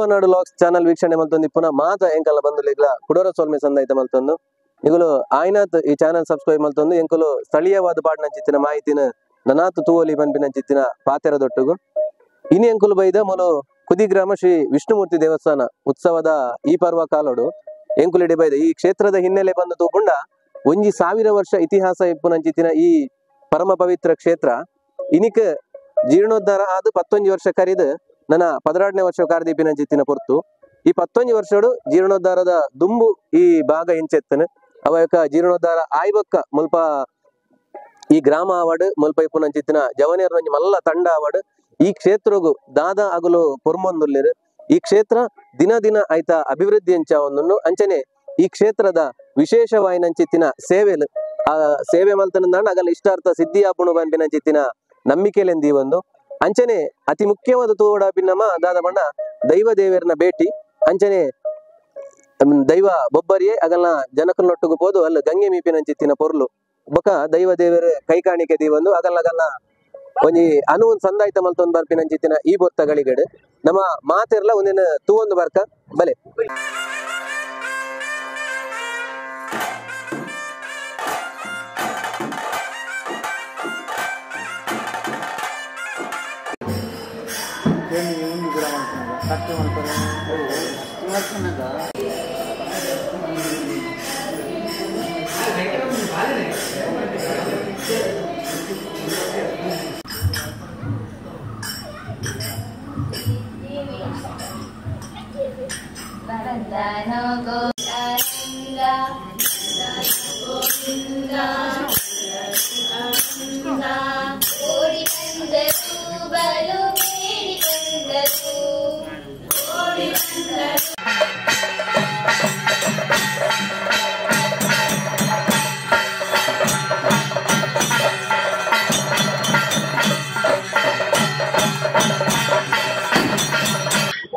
Tulunadu logs channel ವೀಕ್ಷಣೆ ಮಲ್ತೊಂದು ಇಪ್ಪುನ ಮಾತ ಎಂಕಲ ಬಂಧುಲೆಗ್ಲ ಕುಡೋರ ಸೊಲ್ಮೆ ಸಂದಾಯ್ತ ಮಲ್ತೊಂದು ನಿಗುಲು ಆಯ್ನಾತ್ ಈ ಚಾನಲ್ ಸಬ್ಸ್ಕ್ರೈಬ್ ಮಲ್ತೊಂದು ಎಂಕುಲು ಸ್ಥಳೀಯವಾದ ಪಾಡ್ನಂಚಿತ್ತಿನ ಮಾಹಿತಿನ ನನಾತ್ ತೂವೊಲಿ ಪನ್ಪಿನಂಚಿತ್ತಿನ ಪಾತೆರದೊಟ್ಟುಗು ಇನಿ ಎಂಕುಲು ಬೈದ ಮೊಲು ಕುದಿಗ್ರಾಮ ಶ್ರೀ ವಿಷ್ಣುಮೂರ್ತಿ ದೇವಸ್ಥಾನ ಉತ್ಸವದ ಈ ಪರ್ವ ಕಾಲೋಡು ಎಂಕುಲಿಡೆ ಬೈದ ಈ ಕ್ಷೇತ್ರದ ಹಿನ್ನೆಲೆ ಬಂದು ತೂಪುಂಡ 1000 ವರ್ಷ ಇತಿಹಾಸ ಇಪ್ಪುನಂಚಿತ್ತಿನ ಈ ಪರಮ ಪವಿತ್ರ ಕ್ಷೇತ್ರ ಇನಿಕ್ ಜೀರ್ಣೋದ್ಧಾರ ಆದ 19 ವರ್ಷ ಕರಿದು ನನ್ನ 12ನೇ ವರ್ಷ ಕಾರ್ದೀಪಿನಂಚಿತ್ತಿನ ಪೊರ್ತು ಈ 19 ವರ್ಷಡು ಜೀರ್ಣೋದ್ಧಾರದ ದುಂಬು ಈ ಭಾಗ ಎಂಚೆತ್ತನು ಅವಯಕ ಜೀರ್ಣೋದ್ಧಾರ ಆಯ್ಬಕ್ಕ ಮುಲ್ಪ ಈ ಗ್ರಾಮ ಆವಡ್ ಮುಲ್ಪ ಇಪ್ಪುನಂಚಿತ್ತಿನ ಜವನಿಯರ ಒಂಜಿ ಮಲ್ಲ ತಂಡ ಆವಡ್ ಈ ಕ್ಷೇತ್ರಗು ದಾದಾ ಅಗಲು ಪೊರ್ಮೊಂದುಲ್ಲೆರ್ ಈ ಕ್ಷೇತ್ರ ದಿನ ದಿನ ಆಯ್ತ ಅಭಿವೃದ್ಧಿ ಎಂಚಾವೊಂದುಂಡು ಅಂಚನೆ ಈ ಕ್ಷೇತ್ರದ ವಿಶೇಷವಾಯಿನಂಚಿತ್ತಿನ ಸೇವೆಲು ಆ ಸೇವೆ ಮಲ್ತನಂದಾಂಡ ಅಗಲ ಇಷ್ಟಾರ್ಥ ಸಿದ್ಧಿ ಆಪುಣು ಪನ್ಪಿನಂಚಿತ್ತಿನ ನಂಬಿಕೆಲೆಂದಿ ಒಂದು ಅಂಚನೆ ಅತಿ ಮುಖ್ಯವಾದ ತೂವಡ ಪಿನ್ನಮ ದಾದ ಬಣ್ಣ ದೈವ ದೇವರನ ಭೇಟಿ ಅಂಚನೆ ದೈವ ಬೊಬ್ಬರಿಯೇ ಅಗಲ್ನ ಜನಕನೊಟ್ಟುಗು ಪೋದು ಅಲ್ಲ ಗಂಗೆ ಮೀಪಿನಂಚಿತ್ತಿನ ಪೊರ್ಲು ಬೊಕ ದೈವ ದೇವರ ಕೈ ಕಾಣಿಕೆ ದೀವೊಂದು ಅಗಲ್ನ ಒಂಜಿ ಅನು ಒಂದ್ ಸಂದಾಯ್ತ ಮಲ್ತೊಂದು ಬರ್ಪಿನಂಚಿತ್ತಿನ ಈ ಬೊತ್ತಗಳಿಗಡು ನಮ್ಮ ಮಾತೆರ್ಲ ಒಂದಿನ ತೂವೊಂದು ಬರ್ಕ ಬಲೆ.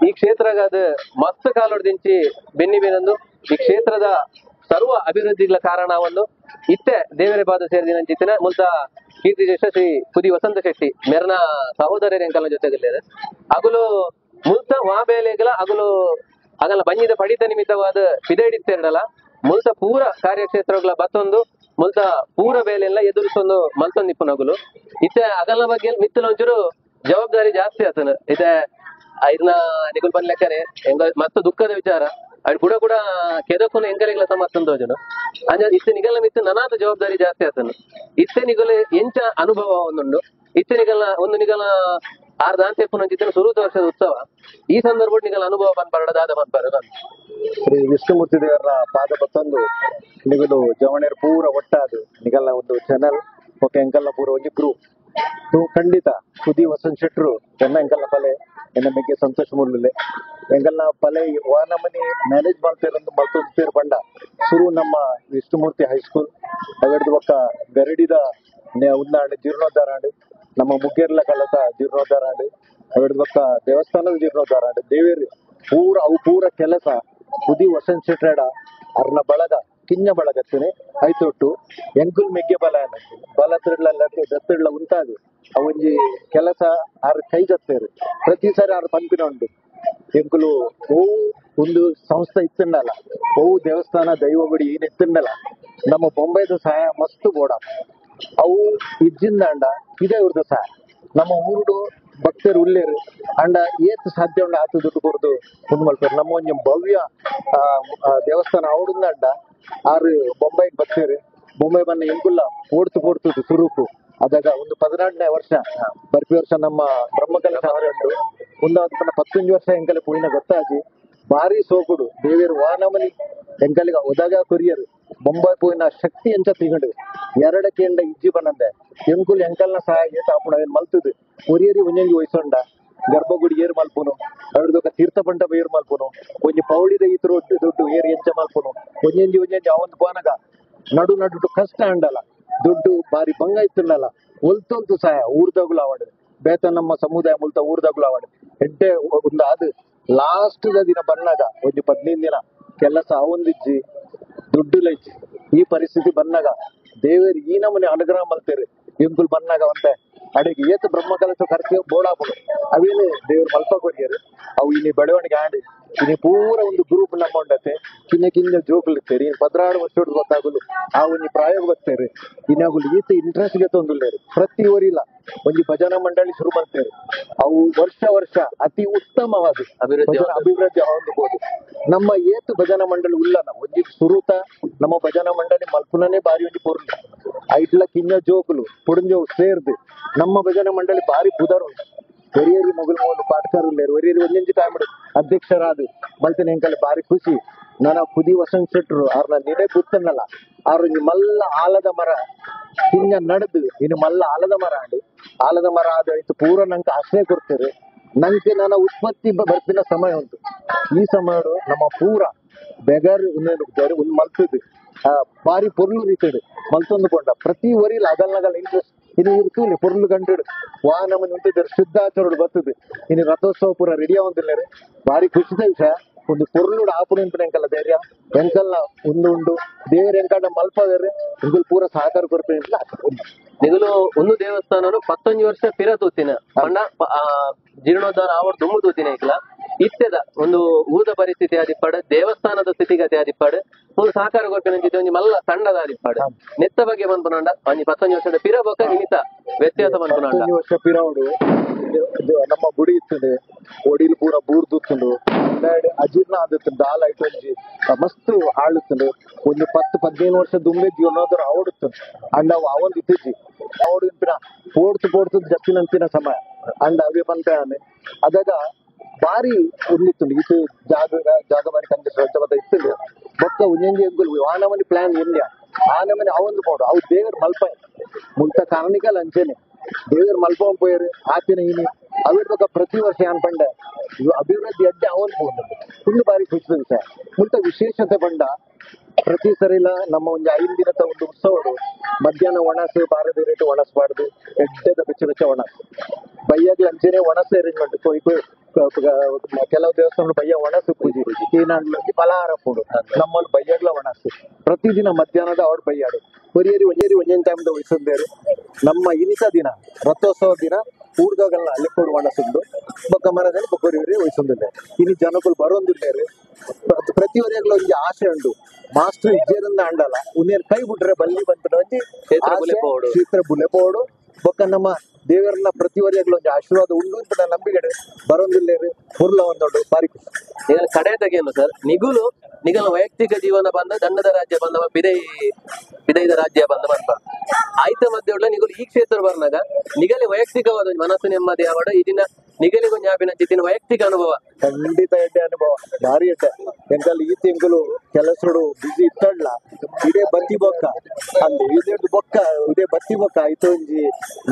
ಈ ಕ್ಷೇತ್ರಗಾದ ಮಸ್ತ್ ಕಾಲೊಡ್ದಿಂಚಿ ಬೆನ್ನಿ ಬೇನಂದು ಈ ಕ್ಷೇತ್ರದ ಸರ್ವ ಅಭಿವೃದ್ಧಿಗಳ ಕಾರಣ ಒಂದು ಇತ್ತೆ ದೇವರ ಪಾದ ಸೇರಿದಿನಂಚಿತ್ತಿನ ಮುಲ್ತ ಕೀರ್ತಿ ಶ್ರೇಷ್ಠ ಶ್ರೀ ಪುದಿ ವಸಂತ ಶೆಟ್ಟಿ ಮೆರ್ನ ಸಹೋದರರ ಎಂಕಲ್ನ ಜೊತೆಗಲ್ಲೇರು ಅಗುಲು ಮುಲ್ತ ವಾ ಬೇಲೆಗಳ ಅಗುಲು ಅಗಲ ಬಂಜಿದ ಪಡಿತ ನಿಮಿತ್ತವಾದ ಪಿದೈಡಿತ್ತೆರಡಲ ಮುಲ್ತ ಪೂರ ಕಾರ್ಯಕ್ಷೇತ್ರಗಳ ಬತ್ತೊಂದು ಮುಲ್ತ ಪೂರ ಬೇಲೆಲ್ಲ ಎದುರಿಸೊಂದು ಮಲ್ತೊಂದು ಇಪ್ಪುನಗುಲು ಇತ್ತೆ ಅಗಲ ಬಗ್ಗೆ ಮಿತ್ತಲ ಒಂಚೂರು ಜವಾಬ್ದಾರಿ ಜಾಸ್ತಿ ಆತನ ಇತ್ತೆ ಐರ್ನ ನಿಗುಲ್ ಪನ್ಲೆಕ್ಕನೆ ಎಂಗ ಮಸ್ತ್ ದುಃಖದ ವಿಚಾರ ಅಡ್ ಕೂಡ ಕೂಡ ಕೆದಕ್ಕೂ ಎಂಕಲಿಗ್ಲ ಸಮಸ್ತಂತೋಜನ ಅಂಜ ಇತ್ತೆ ನಿಗಲ ಮಿತ್ತು ನನಾದ ಜವಾಬ್ದಾರಿ ಜಾಸ್ತಿ ಆತನು ಇತ್ತೆ ನಿಗಲ ಎಂಚ ಅನುಭವ ಒಂದುಂಡು ಇತ್ತೆ ನಿಗಲ ಒಂದು ನಿಗಲ ಆರ್ ದಾಂತೆ ಪುನಂಚಿತ್ತಿನ ಸುರುತ ವರ್ಷದ ಉತ್ಸವ ಈ ಸಂದರ್ಭ ನಿಗಲ ಅನುಭವ ಪನ್ಪರಡ ದಾದ ಪನ್ಪರ. ಶ್ರೀ ವಿಷ್ಣುಮೂರ್ತಿ ದೇವರ ಪಾದ ಬತ್ತೊಂದು ನಿಗಲು ಜವಣೇರ್ ಪೂರ ಒಟ್ಟಾದು ನಿಗಲ ಒಂದು ಚಾನಲ್ ಓಕೆ ಎಂಕಲ್ನ ಪೂರ ಒಂಜಿ ಗ್ರೂಪ್ ಖಂಡಿತ ಕುದಿ ವಸಂತ ಶೆಟ್ರು ಚೆನ್ನ ಎಂಕಲ್ನ ಪಲೆ ಎನ್ನ ಬಗ್ಗೆ ಸಂತೋಷ ಮೂಡಲಿಲ್ಲ ಎಂಕಲ್ನ ಪಲೆ ವಾನಮನಿ ಮ್ಯಾನೇಜ್ ಮಾಡ್ತಿರೋದು ಮಲ್ತೊಂದು ಬಂಡ ಶುರು ನಮ್ಮ ವಿಷ್ಣುಮೂರ್ತಿ ಹೈಸ್ಕೂಲ್ ಅವೆಡ್ದು ಬೊಕ್ಕ ಗರಡಿದ ಉಂದಾಂಡ್ ಜೀರ್ಣೋದ್ಧಾರ ಆಂಡ್ ನಮ್ಮ ಮುಗ್ಗೇರ್ಲ ಕಳ್ಳತ ಜೀರ್ಣೋದ್ಧಾರ ಆಂಡ್ ಅವೆಡ್ದು ಬೊಕ್ಕ ದೇವಸ್ಥಾನದ ಜೀರ್ಣೋದ್ಧಾರ ಆಂಡ್ ದೇವೇರಿ ಪೂರ ಅವು ಪೂರ ಕೆಲಸ ಕುದಿ ವಸಂತ ಶೆಟ್ರೇಡ ಅರ್ನ ಬಳಗ ಕಿಂಜ ಬಳಗತ್ತೇನೆ ಐತೊಟ್ಟು ಎಂಕುಲ್ ಮೆಗ್ಗೆ ಬಲ ಬಲ ತಿರ್ಲ ದತ್ತಿಡ್ಲ ಉಂಟಾದು ಅವಂಜಿ ಕೆಲಸ ಆರು ಕೈ ಜತ್ತೇರು ಪ್ರತಿ ಸಾರಿ ಆರು ಪಂಪಿನ ಉಂಟು ಎಂಕುಲು ಓ ಒಂದು ಸಂಸ್ಥೆ ಇತ್ತಂಡಲ್ಲ ಓ ದೇವಸ್ಥಾನ ದೈವ ಗುಡಿ ಏನ್ ಇತ್ತಂಡಲ್ಲ ನಮ್ಮ ಬೊಂಬೈದ ಸಹಾಯ ಮಸ್ತ್ ಬೋಡ ಅವು ಇಜ್ಜಿಂದಾಂಡ ಇದೇ ಇವ್ರದ ಸಹಾಯ ನಮ್ಮ ಊರುಡು ಭಕ್ತರು ಉಲ್ಲೇರು ಅಂಡ ಏತ್ ಸಾಧ್ಯ ಉಂಡ ಆತ ದುಡ್ಡು ಕೊರ್ದು ಉಂಡು ಮಲ್ಪೇರು ನಮ್ಮ ಒಂಜಿ ಭವ್ಯ ದೇವಸ್ಥಾನ ಅವಡುಂದಾಂಡ ಆರು ಬೊಂಬೈ ಭಕ್ತರು ಬೊಂಬೈ ಬನ್ನ ಎಂಕುಲ್ಲ ಓಡ್ತು ಕೊಡ್ತದ್ದು ಸುರುಕು ಅದಾಗ ಒಂದು 14ನೇ ವರ್ಷ ಬರ್ಪಿ ವರ್ಷ ನಮ್ಮ ಬ್ರಹ್ಮಕಲಶ ಉಂಟು ಒಂದಾದ 19 ವರ್ಷ ಎಂಕಲೆ ಪೋಯಿನ ಗೊತ್ತಾಜಿ ಭಾರಿ ಸೋಕುಡು ದೇವಿಯರು ವಾನಮನಿ ಎಂಕಲಿಗ ಒದಾಗ ಕೊರಿಯರು ಬೊಂಬೈ ಪೋಯಿನ ಶಕ್ತಿ ಎಂಚ ತಿಂಗಡು ಎರಡಕ್ಕೆ ಇಜ್ಜಿ ಬನ್ನಂದೆ ಎಂಕುಲು ಎಂಕಲ್ನ ಸಹಾಯ ಏತ ಆಪುಣ ಏನ್ ಮಲ್ತದು ಕೊರಿಯರಿ ಒಂಜೊಂಜಿ ವಯಸ್ಸೊಂಡ ಗರ್ಭಗುಡಿ ಏರ್ ಮಲ್ಪುನು ಅವೆಡ್ದೊಕ ತೀರ್ಥ ಮಂಟಪ ಏರ್ ಮಲ್ಪುನು ಒಂಜಿ ಪೌಳಿದ ಈತ ದುಡ್ಡು ಏರ್ ಎಂಚ ಮಲ್ಪುನು ಒಂಜೊಂಜಿ ಒಂಜೊಂಜಿ ಅವಂದು ಪೋನಗ ನಡು ನಡು ಕಷ್ಟ ಅಂಡಲ ದುಡ್ಡು ಬಾರಿ ಬಂಗ ಇತ್ತುಂಡಲ ಒಲ್ತೊಂತು ಸಹಾಯ ಊರ್ದಗುಲು ಆವಡ್ ಬೇತ ನಮ್ಮ ಸಮುದಾಯ ಮುಲ್ತ ಊರ್ದಗುಲು ಆವಡ್ ಎಡ್ಡೆ ಒಂದು ಅದು ಲಾಸ್ಟ್ ದಿನ ಬನ್ನಾಗ ಒಂಜಿ 15 ದಿನ ಕೆಲಸ ಅವೊಂದಿಜ್ಜಿ ದುಡ್ಡು ಲೈಜ್ಜಿ ಈ ಪರಿಸ್ಥಿತಿ ಬನ್ನಾಗ ದೇವರು ಈ ನಮೂನೆ ಅನುಗ್ರಹ ಮಲ್ತೇರು ಎಂಕುಲು ಬನ್ನಾಗ ಒಂತೆ ಅಡಿಗೆ ಏತು ಬ್ರಹ್ಮ ಕಲಶ ಖರ್ಚು ಬೋಡಾಪುಡು ಅವೇನು ದೇವ್ರ ಮಲ್ಪ ಕೊರಿಯರು ಅವು ಇಲ್ಲಿ ಬೆಳವಣಿಗೆ ಆಡಿ ಇನ್ನು ಪೂರ ಒಂದು ಗ್ರೂಪ್ ನಮ್ಮ ಉಂಡತೆ ಕಿನ್ನ ಕಿನ್ನ ಜೋಕುಲಿತ್ತೇರಿ ಇನ್ನು 16 ವರ್ಷ ಗೊತ್ತಾಗಲು ಆ ಒಂಜಿ ಪ್ರಾಯೋಗ ಬರ್ತಾರೆ ಇನ್ನಾಗುಲು ಈತ ಇಂಟ್ರೆಸ್ಟ್ ಗೆ ತೊಂದುಲ್ಲೇರು ಪ್ರತಿ ಒರಿಲ್ಲ ಒಂಜಿ ಭಜನಾ ಮಂಡಳಿ ಶುರು ಮಾಡ್ತೇವೆ ಅವು ವರ್ಷ ವರ್ಷ ಅತಿ ಉತ್ತಮವಾದ ಅಭಿವೃದ್ಧಿ ಹೊಂದಬಹುದು. ನಮ್ಮ ಏತು ಭಜನಾ ಮಂಡಳಿ ಉಲ್ಲನ ಒಂಜಿ ಸುರುತ ನಮ್ಮ ಭಜನಾ ಮಂಡಳಿ ಮಲ್ಪುನನೇ ಬಾರಿ ಒಂಜಿ ಪೊರ್ಲು ಐಟ್ಲ ಕಿನ್ನ ಜೋಕುಲು ಪುಡುಂಜೋವು ಸೇರ್ದು ನಮ್ಮ ಭಜನಾ ಮಂಡಳಿ ಬಾರಿ ಪುದರ್ ಉಂಟು. ಒರಿಯರಿ ಮೊಗಲು ಮೊಗಲು ಪಾಠಕಾರರು ಒರಿಯರಿ ಒಂದೊಂದು ಟೈಮ್ ಅಧ್ಯಕ್ಷರಾದ ಮಲ್ತಿನ ಎಂಕಲ್ ಬಾರಿ ಖುಷಿ. ನಾನು ಕುದಿ ವಸಂತ ಶೆಟ್ರು ಅವ್ರನ್ನ ನಿಡೆ ಗೊತ್ತನ್ನಲ್ಲ ಅವ್ರ ಮಲ್ಲ ಆಲದ ಮರ ಹಿಂಗ ನಡೆದು ಇನ್ನು ಮಲ್ಲ ಆಲದ ಮರ ಆಡಿ ಆಲದ ಮರ ಆದ ಪೂರ ನಂಗೆ ಆಶ್ರಯ ಕೊಡ್ತಾರೆ. ನಂಗೆ ನನ್ನ ಉತ್ಪತ್ತಿ ಬರ್ತಿನ ಸಮಯ ಉಂಟು. ಈ ಸಮಯ ನಮ್ಮ ಪೂರ ಬೆಗರ್ ಒಂದು ಮಲ್ತದ್ದು ಬಾರಿ ಪೊರ್ಲು ರೀತಿಡು ಮಲ್ತೊಂದು ಕೊಂಡ ಪ್ರತಿ ವರಿಲ ಅಗಲ್ನಗಲ್ ಇಂಟ್ರೆಸ್ಟ್ ಇನ್ನು ಇರ್ತೂಲಿ ಪೊರ್ಲು ಗಂಟು ವಾ ನಮ್ಮನ್ನ ಉಂಟಿದ್ದಾರೆ ಶುದ್ಧಾಚರಣೆ ಬರ್ತದೆ. ಇನ್ನು ರಥೋತ್ಸವ ಪೂರ ರೆಡಿ ಆವಂದಿಲ್ಲ ಬಾರಿ ಖುಷಿದ ವಿಷಯ. ಒಂದು ಪೊರ್ಲುಡು ಆಪುಣ ಎಂಕಲ್ಲ ಧೈರ್ಯ ಎಂಕಲ್ನ ಒಂದು ಉಂಡು ದೇವರ ಎಂಕಂಡ ಮಲ್ಪವೇರೆ ಇಂಗುಲ್ ಪೂರ ಸಹಕಾರ ಕೊರ್ಪೆ. ನಿಗುಲು ಒಂದು ದೇವಸ್ಥಾನ 11 ವರ್ಷ ಪಿರ ತೂತಿನ ಪಂಡ ಜೀರ್ಣೋದ್ಧಾರ ಆವಡ್ ದುಮ್ಮು ತೂತಿನ ಇಕ್ಲ ಇತ್ತೆದ ಒಂದು ಊದ ಪರಿಸ್ಥಿತಿ ಆದಿಪ್ಪಾಡು ದೇವಸ್ಥಾನದ ಸ್ಥಿತಿಗತಿ ಆದಿಪ್ಪಾಡು ಒಂದು ಸಹಕಾರ ಕೊರ್ಪಿನ ಒಂಜಿ ಮಲ್ಲ ತಂಡದ ಆದಿಪ್ಪಾಡು ನೆತ್ತ ಬಗ್ಗೆ ಬಂದ್ಪುನಂಡ ಒಂಜಿ 11 ವರ್ಷದ ಪಿರ ಬೊಕ್ಕ ಇನ್ನಿತ ವ್ಯತ್ಯಾಸ ಬಂದ್ಪುನಂಡ. 11 ವರ್ಷ ಪಿರವಡು ನಮ್ಮ ಗುಡಿ ಇರ್ತದೆ ಒಡಿಲು ಪೂರ ಬೂರ್ದುತ್ತುಂಡು ಅಜೀರ್ಣ ಆದಿತ್ತು ದಾಲ್ ಆಯ್ತು ಒಂಜಿ ಮಸ್ತ್ ಆಳುತ್ತುಂಡು ಒಂದು 10-15 ವರ್ಷ ದುಂಬೆ ಜೀರ್ಣೋದ್ರ ಅವಡುತ್ತು ಅಂಡ್ ಅವು ಅವೊಂದು ಇತ್ತಿಜ್ಜಿ ಅವಡು ಇಂಪಿನ ಪೋಡ್ತು ಪೋಡ್ತು ಜಪ್ಪಿನಂತಿನ ಸಮಯ ಅಂಡ್ ಅವೇ ಪಂತಾನೆ ಅದಾಗ ಬಾರಿ ಉಂದಿತ್ತುಂಡು ಇತ್ತು ಜಾಗ ಜಾಗ ಬಾರಿ ಕಂಜೆಸ್ಟ್ ಇತ್ತು ಬೊಕ್ಕ ಒಂಜೊಂಜಿ ಎಂಗುಲು ಆನಮನಿ ಪ್ಲಾನ್ ಇಲ್ಲ ಆನಮನಿ ಅವೊಂದು ಪೋಡು ಅವು ದೇವರು ಮಲ್ಪ ಮುಂತ ಕಾರಣಿಕಲ್ ಅಂಚೆನೆ ದೇವರು ಮಲ್ಪ ಪೋಯರು ಆತಿನ ಇನಿ ಅವಿರ್ ಬೊಕ್ಕ ಪ್ರತಿ ವರ್ಷ ಏನ್ ಪಂಡ ಅಭಿವೃದ್ಧಿ ಅಡ್ಡೆ ಅವನ್ ಪೋಂಡು ಒಂದು ಬಾರಿ ಖುಷಿದ ವಿಷಯ. ಮುಂತ ವಿಶೇಷತೆ ಪಂಡ ಪ್ರತಿ ಸರಿಲ ನಮ್ಮ ಒಂದು 5 ದಿನದ ಒಂದು ಉತ್ಸವಡು ಮಧ್ಯಾಹ್ನ ಒಣಸು ಬಾರದ ರೇಟ್ ಒಣಸಬಾರ್ದು ಎಡ್ಡೆದ ಬೆಚ್ಚ ಬೆಚ್ಚ ಒಣಸು ಬಯ್ಯಾಗ್ಲಿ ಅಂಚೆನೆ ಒಣಸು ಅರೇಂಜ್ಮೆಂಟ್ ಕೆಲವು ದೇವಸ್ಥಾನ ಬಯ್ಯ ಒಣಸು ಪೂಜೆ ಈ ಫಲಹಾರ ಪೋಡು ನಮ್ಮಲ್ಲಿ ಬಯ್ಯಾಗ್ಲ ಒಣಸು ಪ್ರತಿದಿನ ಮಧ್ಯಾಹ್ನದ ಅವ್ರು ಬಯ್ಯಾಡು ಹೊರಿಯರಿ ಒಂಜೇರಿ ಒಂಜೊಂದು ಟೈಮ್ದ ವಹಿಸಂದೇರು. ನಮ್ಮ ಇನಿತ ದಿನ ರಥೋತ್ಸವ ದಿನ ಊರ್ದೋಗಲ್ಲ ಅಲ್ಲಿ ಕೊಡು ಒಣಸುಂಡು ಬೊಕ್ಕ ಮನದಲ್ಲಿ ಬೊಕ್ಕರಿವರಿ ವಹಿಸೊಂದಿಲ್ಲ ಇನ್ನು ಜನಗಳು ಬರೋಂದಿಲ್ಲೇರು ಪ್ರತಿ ವರೆಗ್ಲ ಒಂಜಿ ಆಸೆ ಉಂಡು ಮಾಸ್ಟರ್ ಇಜ್ಜೇರಿಂದ ಅಂಡಲ್ಲ ಉನ್ನೇರು ಕೈ ಬಿಟ್ರೆ ಬಲ್ಲಿ ಬಂದ್ಬಿಟ್ಟು ಒಂಜಿ ಕ್ಷೇತ್ರ ಬುಲೆ ಪೋಡು ಬೊಕ್ಕ ನಮ್ಮ ದೇವರನ್ನ ಪ್ರತಿ ವರೆಗ್ಲ ಒಂಜಿ ಆಶೀರ್ವಾದ ಉಂಡು ಅಂತ ನಂಬಿಕೆ ಬರೋಂದಿಲ್ಲೇರು ಹುರ್ಲ ಒಂದೊಂದು ಬಾರಿ ಖುಷಿ. ಕಡೆ ತೆಗೆಯನ್ನು ಸರ್ ನಿಗುಲು ನಿಗಲ ವೈಯಕ್ತಿಕ ಜೀವನ ಬಂದ ದಂಡದ ರಾಜ್ಯ ಬಂದ ಬಿದೈದ ರಾಜ್ಯ ಬಂದ ಬಂದ ಆಯ್ತ ಮಧ್ಯೆ ಉಳ್ಳ ನಿಗುಲು ಈ ಕ್ಷೇತ್ರ ಬರ್ನಾಗ ನಿಗಲಿ ವೈಯಕ್ತಿಕವಾದ ಮನಸ್ಸು ನೆಮ್ಮದಿ ಆವಡ ಇದನ್ನ ನಿಗಲಿಗೂ ಜ್ಞಾಪಿನ ಚಿತ್ತಿನ ವೈಯಕ್ತಿಕ ಅನುಭವ ಖಂಡಿತ ಎಡ್ಡೆ ಅನುಭವ ಭಾರಿ ಎಡ್ಡೆ. ಎಂಕಲ್ ಈ ತಿಂಗಳು ಕೆಲಸಡು ಬಿಸಿ ಇತ್ತಡ್ಲ ಇದೇ ಬತ್ತಿ ಬೊಕ್ಕ ಅಲ್ಲಿ ಇದೇ ಬೊಕ್ಕ ಇದೇ ಬತ್ತಿ ಬೊಕ್ಕ ಆಯ್ತು ಒಂಜಿ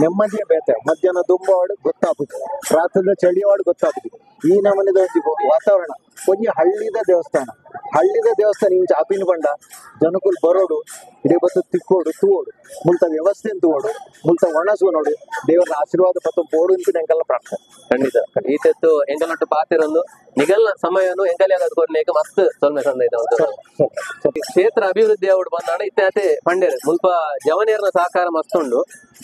ನೆಮ್ಮದಿಯ ಬೇತೆ ಮಧ್ಯಾಹ್ನ ದುಂಬವಾಡು ಗೊತ್ತಾಪುದು ರಾತ್ರಿದ ಚಳಿಯವಾಡು ಗೊತ್ತಾಪುದು. ಈ ನಮನಿದ ಒಂಜಿ ವಾತಾವರಣ ಒಂಜಿ ಹಳ್ಳಿದ ದೇವಸ್ಥಾನ ಹಳ್ಳಿದ ದೇವಸ್ಥಾನ ಇಂಚ ಅಪಿನ ಬಂಡ ಜನಕುಲ್ ಬರೋಡು ಇಡೀ ಬತ್ತು ತಿಕ್ಕೋಡು ತೂವೋಡು ಮುಲ್ತ ವ್ಯವಸ್ಥೆ ತೂವೋಡು ಮುಲ್ತ ಒಣಸು ನೋಡು ದೇವರ ಆಶೀರ್ವಾದ ಪತ್ತ ಪೋಡು ಅಂತ ಎಂಕಲ್ನ ಪ್ರಾರ್ಥನೆ. ಖಂಡಿತ ಈ ತೆತ್ತು ಎಂಕಲೊಟ್ಟು ಪಾತಿರೊಂದು ನಿಗಲ್ನ ಸಮಯನು ಎಂಕಲ್ ಕೊರ್ನೇಕ ಮಸ್ತ್ ಸೊಲ್ಮೆ ಸಂದೈತ ಕ್ಷೇತ್ರ ಅಭಿವೃದ್ಧಿ ಅವಡು ಬಂದಾಣ ಇತ್ತೆ ಪಂಡೇರು ಮುಲ್ಪ ಜವನೇರ್ನ ಸಹಕಾರ ಮಸ್ತುಂಡು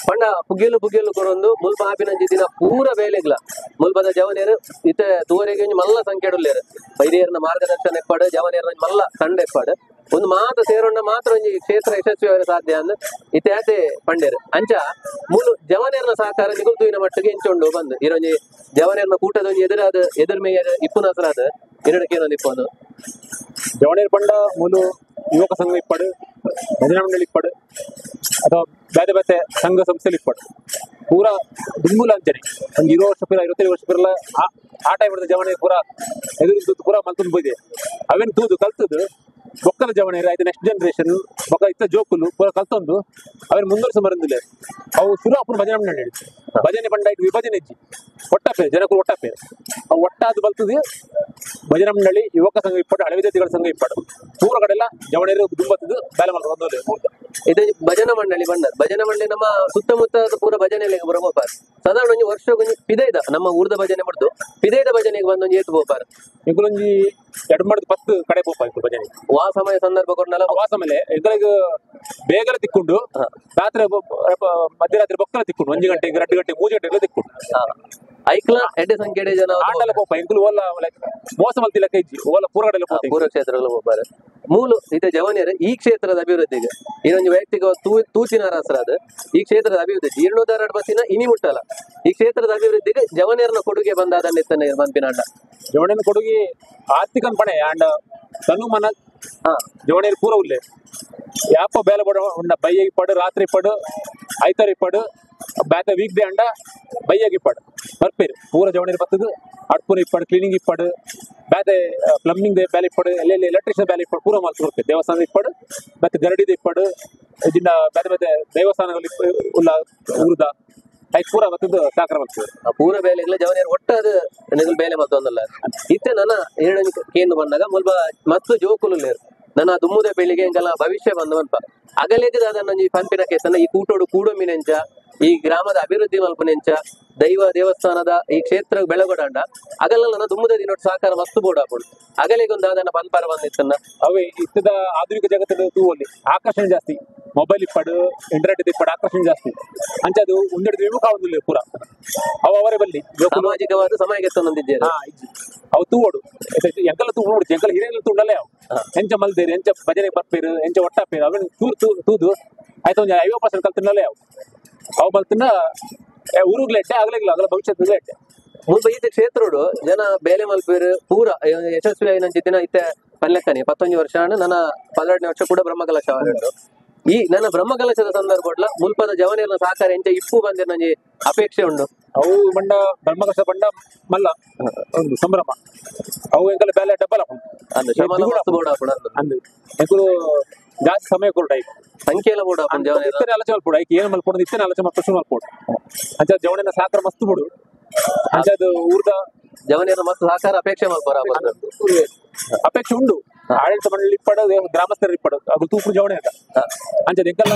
ಪಂಡ ಪುಗ್ಗೆಲು ಪುಗ್ಗೆಲು ಕೊರೊಂದು ಮುಲ್ಪ ಆಪಿನಂಚಿ ದಿನ ಪೂರ ಬೇಲೆಗ್ಲ ಮುಲ್ಪದ ಜವನೇರು ಇತ್ತೆ ತೂವರೆಗೆ ಮಲ್ಲ ಸಂಖ್ಯೆಡುಲ್ಲೇರು ಹಿರಿಯರ್ನ ಮಾರ್ಗದರ್ಶನ ಎಪ್ಪಾಡು ಜವನೇರ್ನ ಮಲ್ಲ ತಂಡ ಎಪ್ಪಾಡು ಒಂದು ಮಾತ ಸೇರೊಂಡ ಮಾತ್ರ ಒಂಜಿ ಕ್ಷೇತ್ರ ಯಶಸ್ವಿ ಸಾಧ್ಯ ಅಂದ್ ಇತ್ತೆ ಪಂಡೇರು ಅಂಚ ಮೂಲು ಜವನೇರ್ನ ಸಹಕಾರ ನಿಗುಲ್ ತೂಯಿನ ಮಟ್ಟಿಗೆ ಇಂಚೊಂಡು ಬಂದು ಇರೊಂಜಿ ಜವನೇರ್ನ ಕೂಟದ ಒಂಜಿ ಎದುರಾದ ಎದುರು ಮೇಯರ್ ಇಪ್ಪುನಸರಾದ ಎರಡಕ್ಕೇನೊಂದು ಇಪ್ಪೊಂದು ಜವನೇರ್ ಪಂಡ ಮೂಲು ಯುವಕ ಸಂಘ ಇಪ್ಪಡು ಭಜನಾ ಮಂಡಳಿ ಇಪ್ಪಡು ಅಥವಾ ಬೇರೆ ಬೇರೆ ಸಂಘ ಸಂಸ್ಥೆಲಿ ಇಪ್ಪಡು ಪೂರ ದುಂಬುಲ ಅಂಚನೆ ಒಂದು 20 ವರ್ಷ ಪೂರ 25 ವರ್ಷ ಪೂರ ಆ ಟೈಮ್ ಜವನೇ ಪೂರ ಎದುರು ಪೂರ ಮಲ್ತೊಂದು ಪೋಯ್ದೆ ಅವೇನು ತೂದು ಕಲ್ತದ್ದು ಬೊಕ್ಕದ ಜವನೇರು ಆಯ್ತು ನೆಕ್ಸ್ಟ್ ಜನರೇಷನ್ ಬೊಕ್ಕ ಇತ್ತ ಜೋಕುಲು ಪೂರ ಕಲ್ತೊಂದು ಅವೇನು ಮುಂದುವರ್ಸ ಮರಂದಿಲ್ಲ ಅವು ಶುರು ಅಪ್ಪನ ಭಜನೆ ಮಂಡಳಿ ಭಜನೆ ಪಂಡ ಆಯ್ತು ವಿಭಜನೆ ಇಜ್ಜಿ ಒಟ್ಟಪೇರು ಜನಕರು ಒಟ್ಟಪೇರು ಅವು ಒಟ್ಟಾದ ಬಲ್ತದೆ ಭಜನಾ ಮಂಡಳಿ ಯುವಕ ಸಂಘ ಇಪ್ಪಡು ಹಳೆ ವಿದ್ಯಾರ್ಥಿಗಳ ಸಂಘ ಇಪ್ಪಡು ಪೂರ ಕಡೆಲ್ಲ ಜವನೇರು ದುಂಬತ್ತದು ಬೇಲೆ ಮಾಡ್ಕೊಂಡು. ಇದು ಭಜನಾ ಮಂಡಳಿ ಬಂದ ಭಜನಾ ಮಂಡಳಿ ನಮ್ಮ ಸುತ್ತಮುತ್ತ ಪೂರ ಭಜನೆ ಬರೋಪಾರ್ ಸಾಧಾರಣ ಒಂಜಿ ವರ್ಷ ಪಿದೈದ ನಮ್ಮ ಊರ್ದ ಭಜನೆ ಮಾಡ್ದು ಪಿದೈದ ಭಜನೆಗೆ ಬಂದೊಂಜಿ ಏತು ಬೋಪಾರ್ ಇಂಕುಲೊಂಜಿ ಎರಡು ಮಡ್ದು 10 ಕಡೆ ಪೋಪ ಇತ್ತು ಭಜನೆ ವಾ ಸಮಯ ಸಂದರ್ಭ ಕೊಡ್ನಲ್ಲ ವಾಸ ಮೇಲೆ ಎಂಕಲೆಗ್ ಬೇಗಲ ತಿಕ್ಕೊಂಡು ರಾತ್ರಿ ಮಧ್ಯರಾತ್ರಿ ಬೊಕ್ಕಲ ತಿಕ್ಕೊಂಡು 1 ಗಂಟೆ 2 ಗಂಟೆ 3 ಗಂಟೆ ತಿಕ್ಕೊಂಡು ಐಕ್ಲ ಎಡ್ಡೆ ಸಂಖ್ಯೆ ಜನ ಆಂಡಲ ಪೋಪ ಎಂಕುಲು ಓಲ ಲೈಕ್ ಮೋಸ ಮಲ್ತಿಲ್ಲ ಕೈಜಿ ಓಲ ಪೂರ ಕಡೆಲ್ಲ ಪೋತೆ ಪೂರ್ವ ಕ್ಷೇತ್ರಗಳು ಹೋಗ್ಬಾರೆ ಮೂಲು ಇತ ಜವನಿಯರು ಈ ಕ್ಷೇತ್ರದ ಅಭಿವೃದ್ಧಿಗೆ ಇನ್ನೊಂದು ವೈಯಕ್ತಿಕ ತೂಚಿನ ಅರಸರಾದ ಈ ಕ್ಷೇತ್ರದ ಅಭಿವೃದ್ಧಿ ಜೀರ್ಣೋದ್ಧಾರ ಬಸ್ಸಿನ ಇನಿ ಮುಟ್ಟಲ್ಲ ಈ ಕ್ಷೇತ್ರದ ಅಭಿವೃದ್ಧಿಗೆ ಜವನಿಯರನ ಕೊಡುಗೆ ಬಂದಾದನ್ನಿತ್ತನೆ ಮನ್ಪಿನಾಂಡ ಜವಣಿನ ಕೊಡುಗೆ ಆರ್ಥಿಕ ಪಣೆ ಆಂಡ ತನು ಮನ ಜವಣಿಯರು ಪೂರ ಉಲ್ಲೆ ಯಾಪ ಬೇಲೆ ಬಡ ಉಂಡ ಬೈಯಾಗಿ ಪಡು ರಾತ್ರಿ ಪಡು ಐತರಿ ಪಡು ಬ್ಯಾತ ವೀಕ್ ಡೇ ಅಂಡ ಬೈಯಾಗಿ ಪಡು ಬರ್ಪೇರು ಪೂರ ಜವಣಿಯರು ಬತ್ತದು ಅಡ್ಪುನ ಇಪ್ಪಡು ಕ್ಲೀನಿಂಗ್ ಇಪ್ಪಡು ಬ್ಯಾತೆ ಪ್ಲಂಬಿಂಗ್ ಬೇಲೆ ಇಪ್ಪಡು ಎಲ್ಲೆಲ್ಲಿ ಎಲೆಕ್ಟ್ರಿಷಿಯನ್ ಬೇಲೆ ಇಪ್ಪಡು ಪೂರ ಮಾಲ್ತು ಬರ್ಪೇರು ದೇವಸ್ಥಾನ ಇಪ್ಪಡು ಮತ್ತೆ ಗರಡಿದ ಇಪ್ಪಡು ಇದನ್ನ ಬೇರೆ ಬೇರೆ ದೇವಸ್ಥಾನಗಳು ಉಲ್ಲ ಊರ್ದ ಐಕ್ ಪೂರ ಬತ್ತದು ಸಾಕರ ಬರ್ತದೆ ಪೂರ ಬೇಲೆಗಳ ಜವನಿಯರು ಒಟ್ಟಾದ ನಿಗಲ್ ಬೇಲೆ ಮತ್ತೊಂದಲ್ಲ ಇತ್ತೆ ನನ್ನ ಏಳನೇ ಕೇಂದ್ರ ಬಂದಾಗ ಮುಲ್ಪ ಮಸ್ತ್ ಜೋಕುಲು ನನ್ನ ದುಮ್ಮುದ ಬೆಳಿಗ್ಗೆ ಎಂಕಲ್ಲ ಭವಿಷ್ಯ ಬಂದ ಮನ್ಪ ಅಗಲೇಗದ ಅದನ್ನ ಈ ಪಂಪಿನ ಕೇಸನ್ನ ಈ ಕೂಟೋಡು ಕೂಡೊಮ್ಮಿನೆಂಚ ಈ ಗ್ರಾಮದ ಅಭಿವೃದ್ಧಿ ಮಲ್ಪನೆಂಚ ದೈವ ದೇವಸ್ಥಾನದ ಈ ಕ್ಷೇತ್ರ ಬೆಳಗೊಡಂಡ ಅಗಲ ನನ್ನ ದುಮ್ಮುದ ದಿನೊಟ್ಟು ಸಹಕಾರ ಮಸ್ತ್ ಬೋರ್ಡ್ ಹಾಕೊಂಡು ಅಗಲಿಗೊಂದು ಅದನ್ನ ಪನ್ಪಾರ ಬಂದಿತ್ತನ್ನ ಅವೇ ಇತ್ತದ ಆಧುನಿಕ ಜಗತ್ತದ ತೂವಲ್ಲಿ ಆಕರ್ಷಣೆ ಜಾಸ್ತಿ ಮೊಬೈಲ್ ಇಪ್ಪಡು ಇಂಟರ್ನೆಟ್ ಇಪ್ಪಡು ಆಕರ್ಷಣೆ ಜಾಸ್ತಿ ಅಂಚ ಅದು ಒಂದೆರಡು ವಿಮುಖ ಆಗುದಿಲ್ಲ ಪೂರ ಅವ ಅವರೇ ಬಲ್ಲಿ ಸಾಮಾಜಿಕವಾದ ಸಮಾಜಕ್ಕೆ ತಂದಿದ್ದೇನೆ ಅವು ತೂವೋಡು ಎಂಕಲ್ಲ ತೂ ನೋಡು ಎಂಕಲ್ಲ ಹಿರಿಯಲ್ಲ ತುಂಡಲ್ಲೇ ಅವು ಎಂಚ ಮಲ್ದೇರು ಎಂಚ ಭಜನೆ ಬರ್ಪೇರು ಎಂಚ ಒಟ್ಟಾಪೇರು ಅವನ್ ತೂರ್ ತೂದು ಆಯ್ತು ಒಂದು 50% ಕಲ್ತಿನಲ್ಲೇ ಅವು ಅವು ಮಲ್ತಿನ ಊರುಗ್ಲೆಟ್ಟೆ ಆಗ್ಲಿಲ್ಲ ಆಗಲ ಭವಿಷ್ಯದ ಎಟ್ಟೆ ಮುಲ್ಪ ಈತ ಕ್ಷೇತ್ರೋಡು ಜನ ಬೇಲೆ ಮಲ್ಪೇರು ಪೂರ ಯಶಸ್ವಿ ಆಯಿನಂಚಿತ್ತಿನ ಇತ್ತೆ ಪಲ್ಲೆಕ್ಕನೆ 19 ವರ್ಷ ನನ್ನ 12ನೇ ವರ್ಷ ಕೂಡ ಬ್ರಹ್ಮಕಲಶ ಉಂಟು. ಈ ನನ್ನ ಬ್ರಹ್ಮಕಲಶದ ಸಂದರ್ಭಡ್ಲ ಮುಲ್ಪದ ಜವನಿಯರ ಸಹಕಾರ ಎಂಚ ಇಪ್ಪು ಬಂದಿರ ನಂಜಿ ಅಪೇಕ್ಷೆ ಉಂಡು. ಅವು ಬಂಡ ಬ್ರಹ್ಮಕಲಶ ಬಂಡ ಮಲ್ಲ ಒಂದು ಸಂಭ್ರಮ ಅವು ಎಂಕಲ ಬೇಲೆ ಡಬ್ಬಲ್ ಅಂದು ಎಂಕುಲು ಜಾಸ್ತಿ ಸಮಯ ಕೊರಡು ಐಕ್ ಸಂಖ್ಯೆ ಎಲ್ಲ ಬೋರ್ಡ್ ಹಾಕೊಂಡು ಜವನಿಯರ ಇತ್ತನೆ ಆಲೋಚನೆ ಮಲ್ಪೋಡು ಐಕ್ ಏನು ಮಲ್ಪೋಡು ಇತ್ತನೆ ಆಲೋಚನೆ ಮಲ್ಪೋ ಮಲ್ಪೋಡು ಅಂಚ ಜವನಿಯರ ಸಹಕಾರ ಮಸ್ತ್ ಬೋಡು ಅಂಚ ಅದು ಊರ್ದ ಜವನಿಯರ ಮಸ್ತ್ ಸಹಕಾರ ಅಪೇಕ್ಷೆ ಮಲ್ಪೋರ ಅಪೇಕ್ಷೆ ಉಂಡು. ಆಡಳಿತ ಮಂಡಳಿ ಇಪ್ಪಡು ಗ್ರಾಮಸ್ಥರು ಇಪ್ಪಡು ಅದು ತೂಪು ಜವಣೆ ಅಂತ ಅಂಚ ಎಂಕಲ್ಲ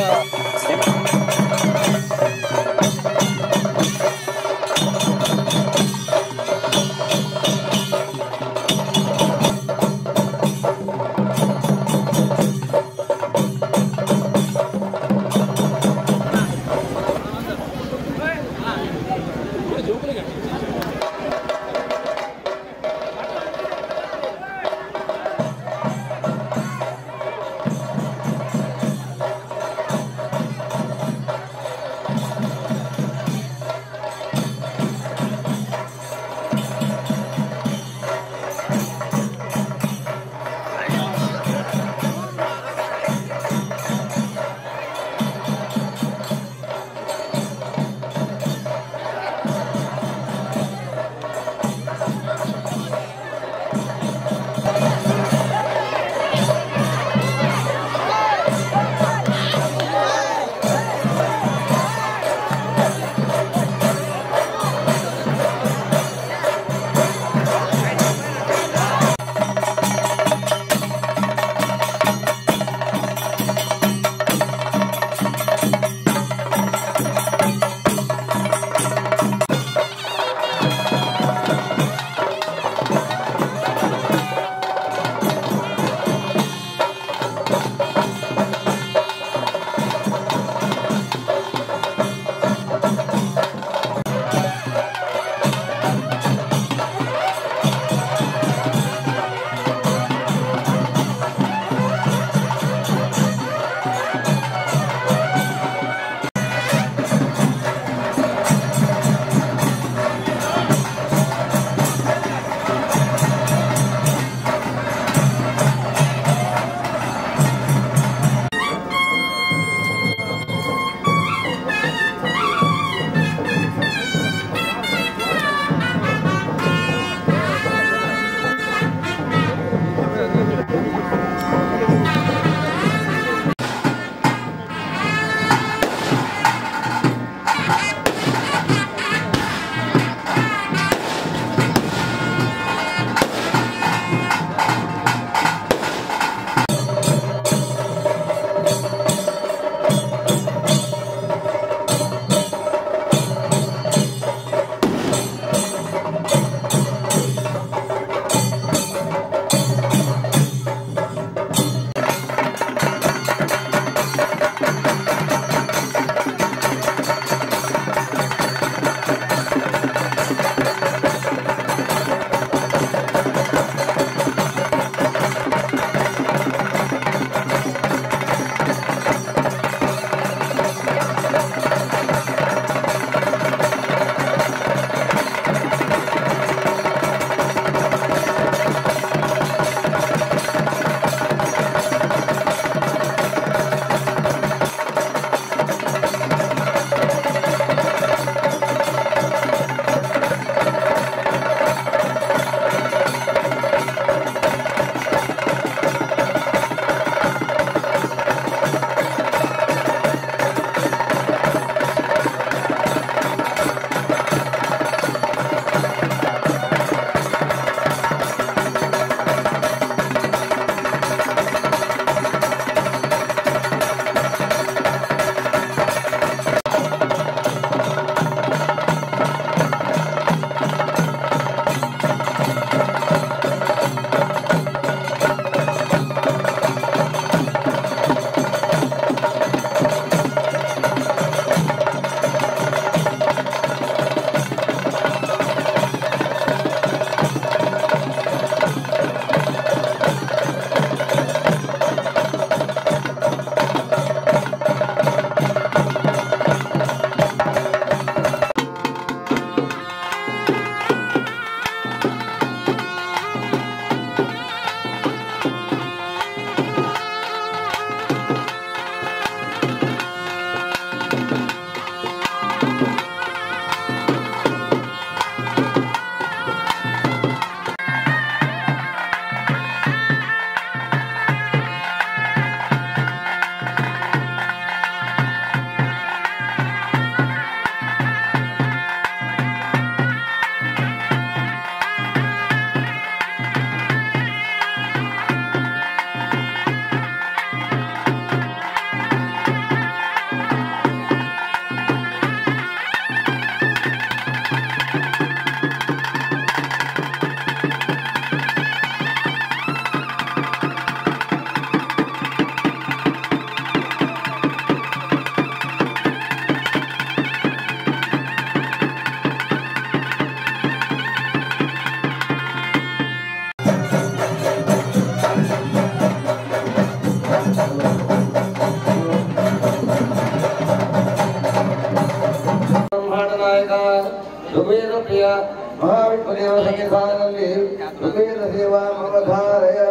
ಧಾರಯ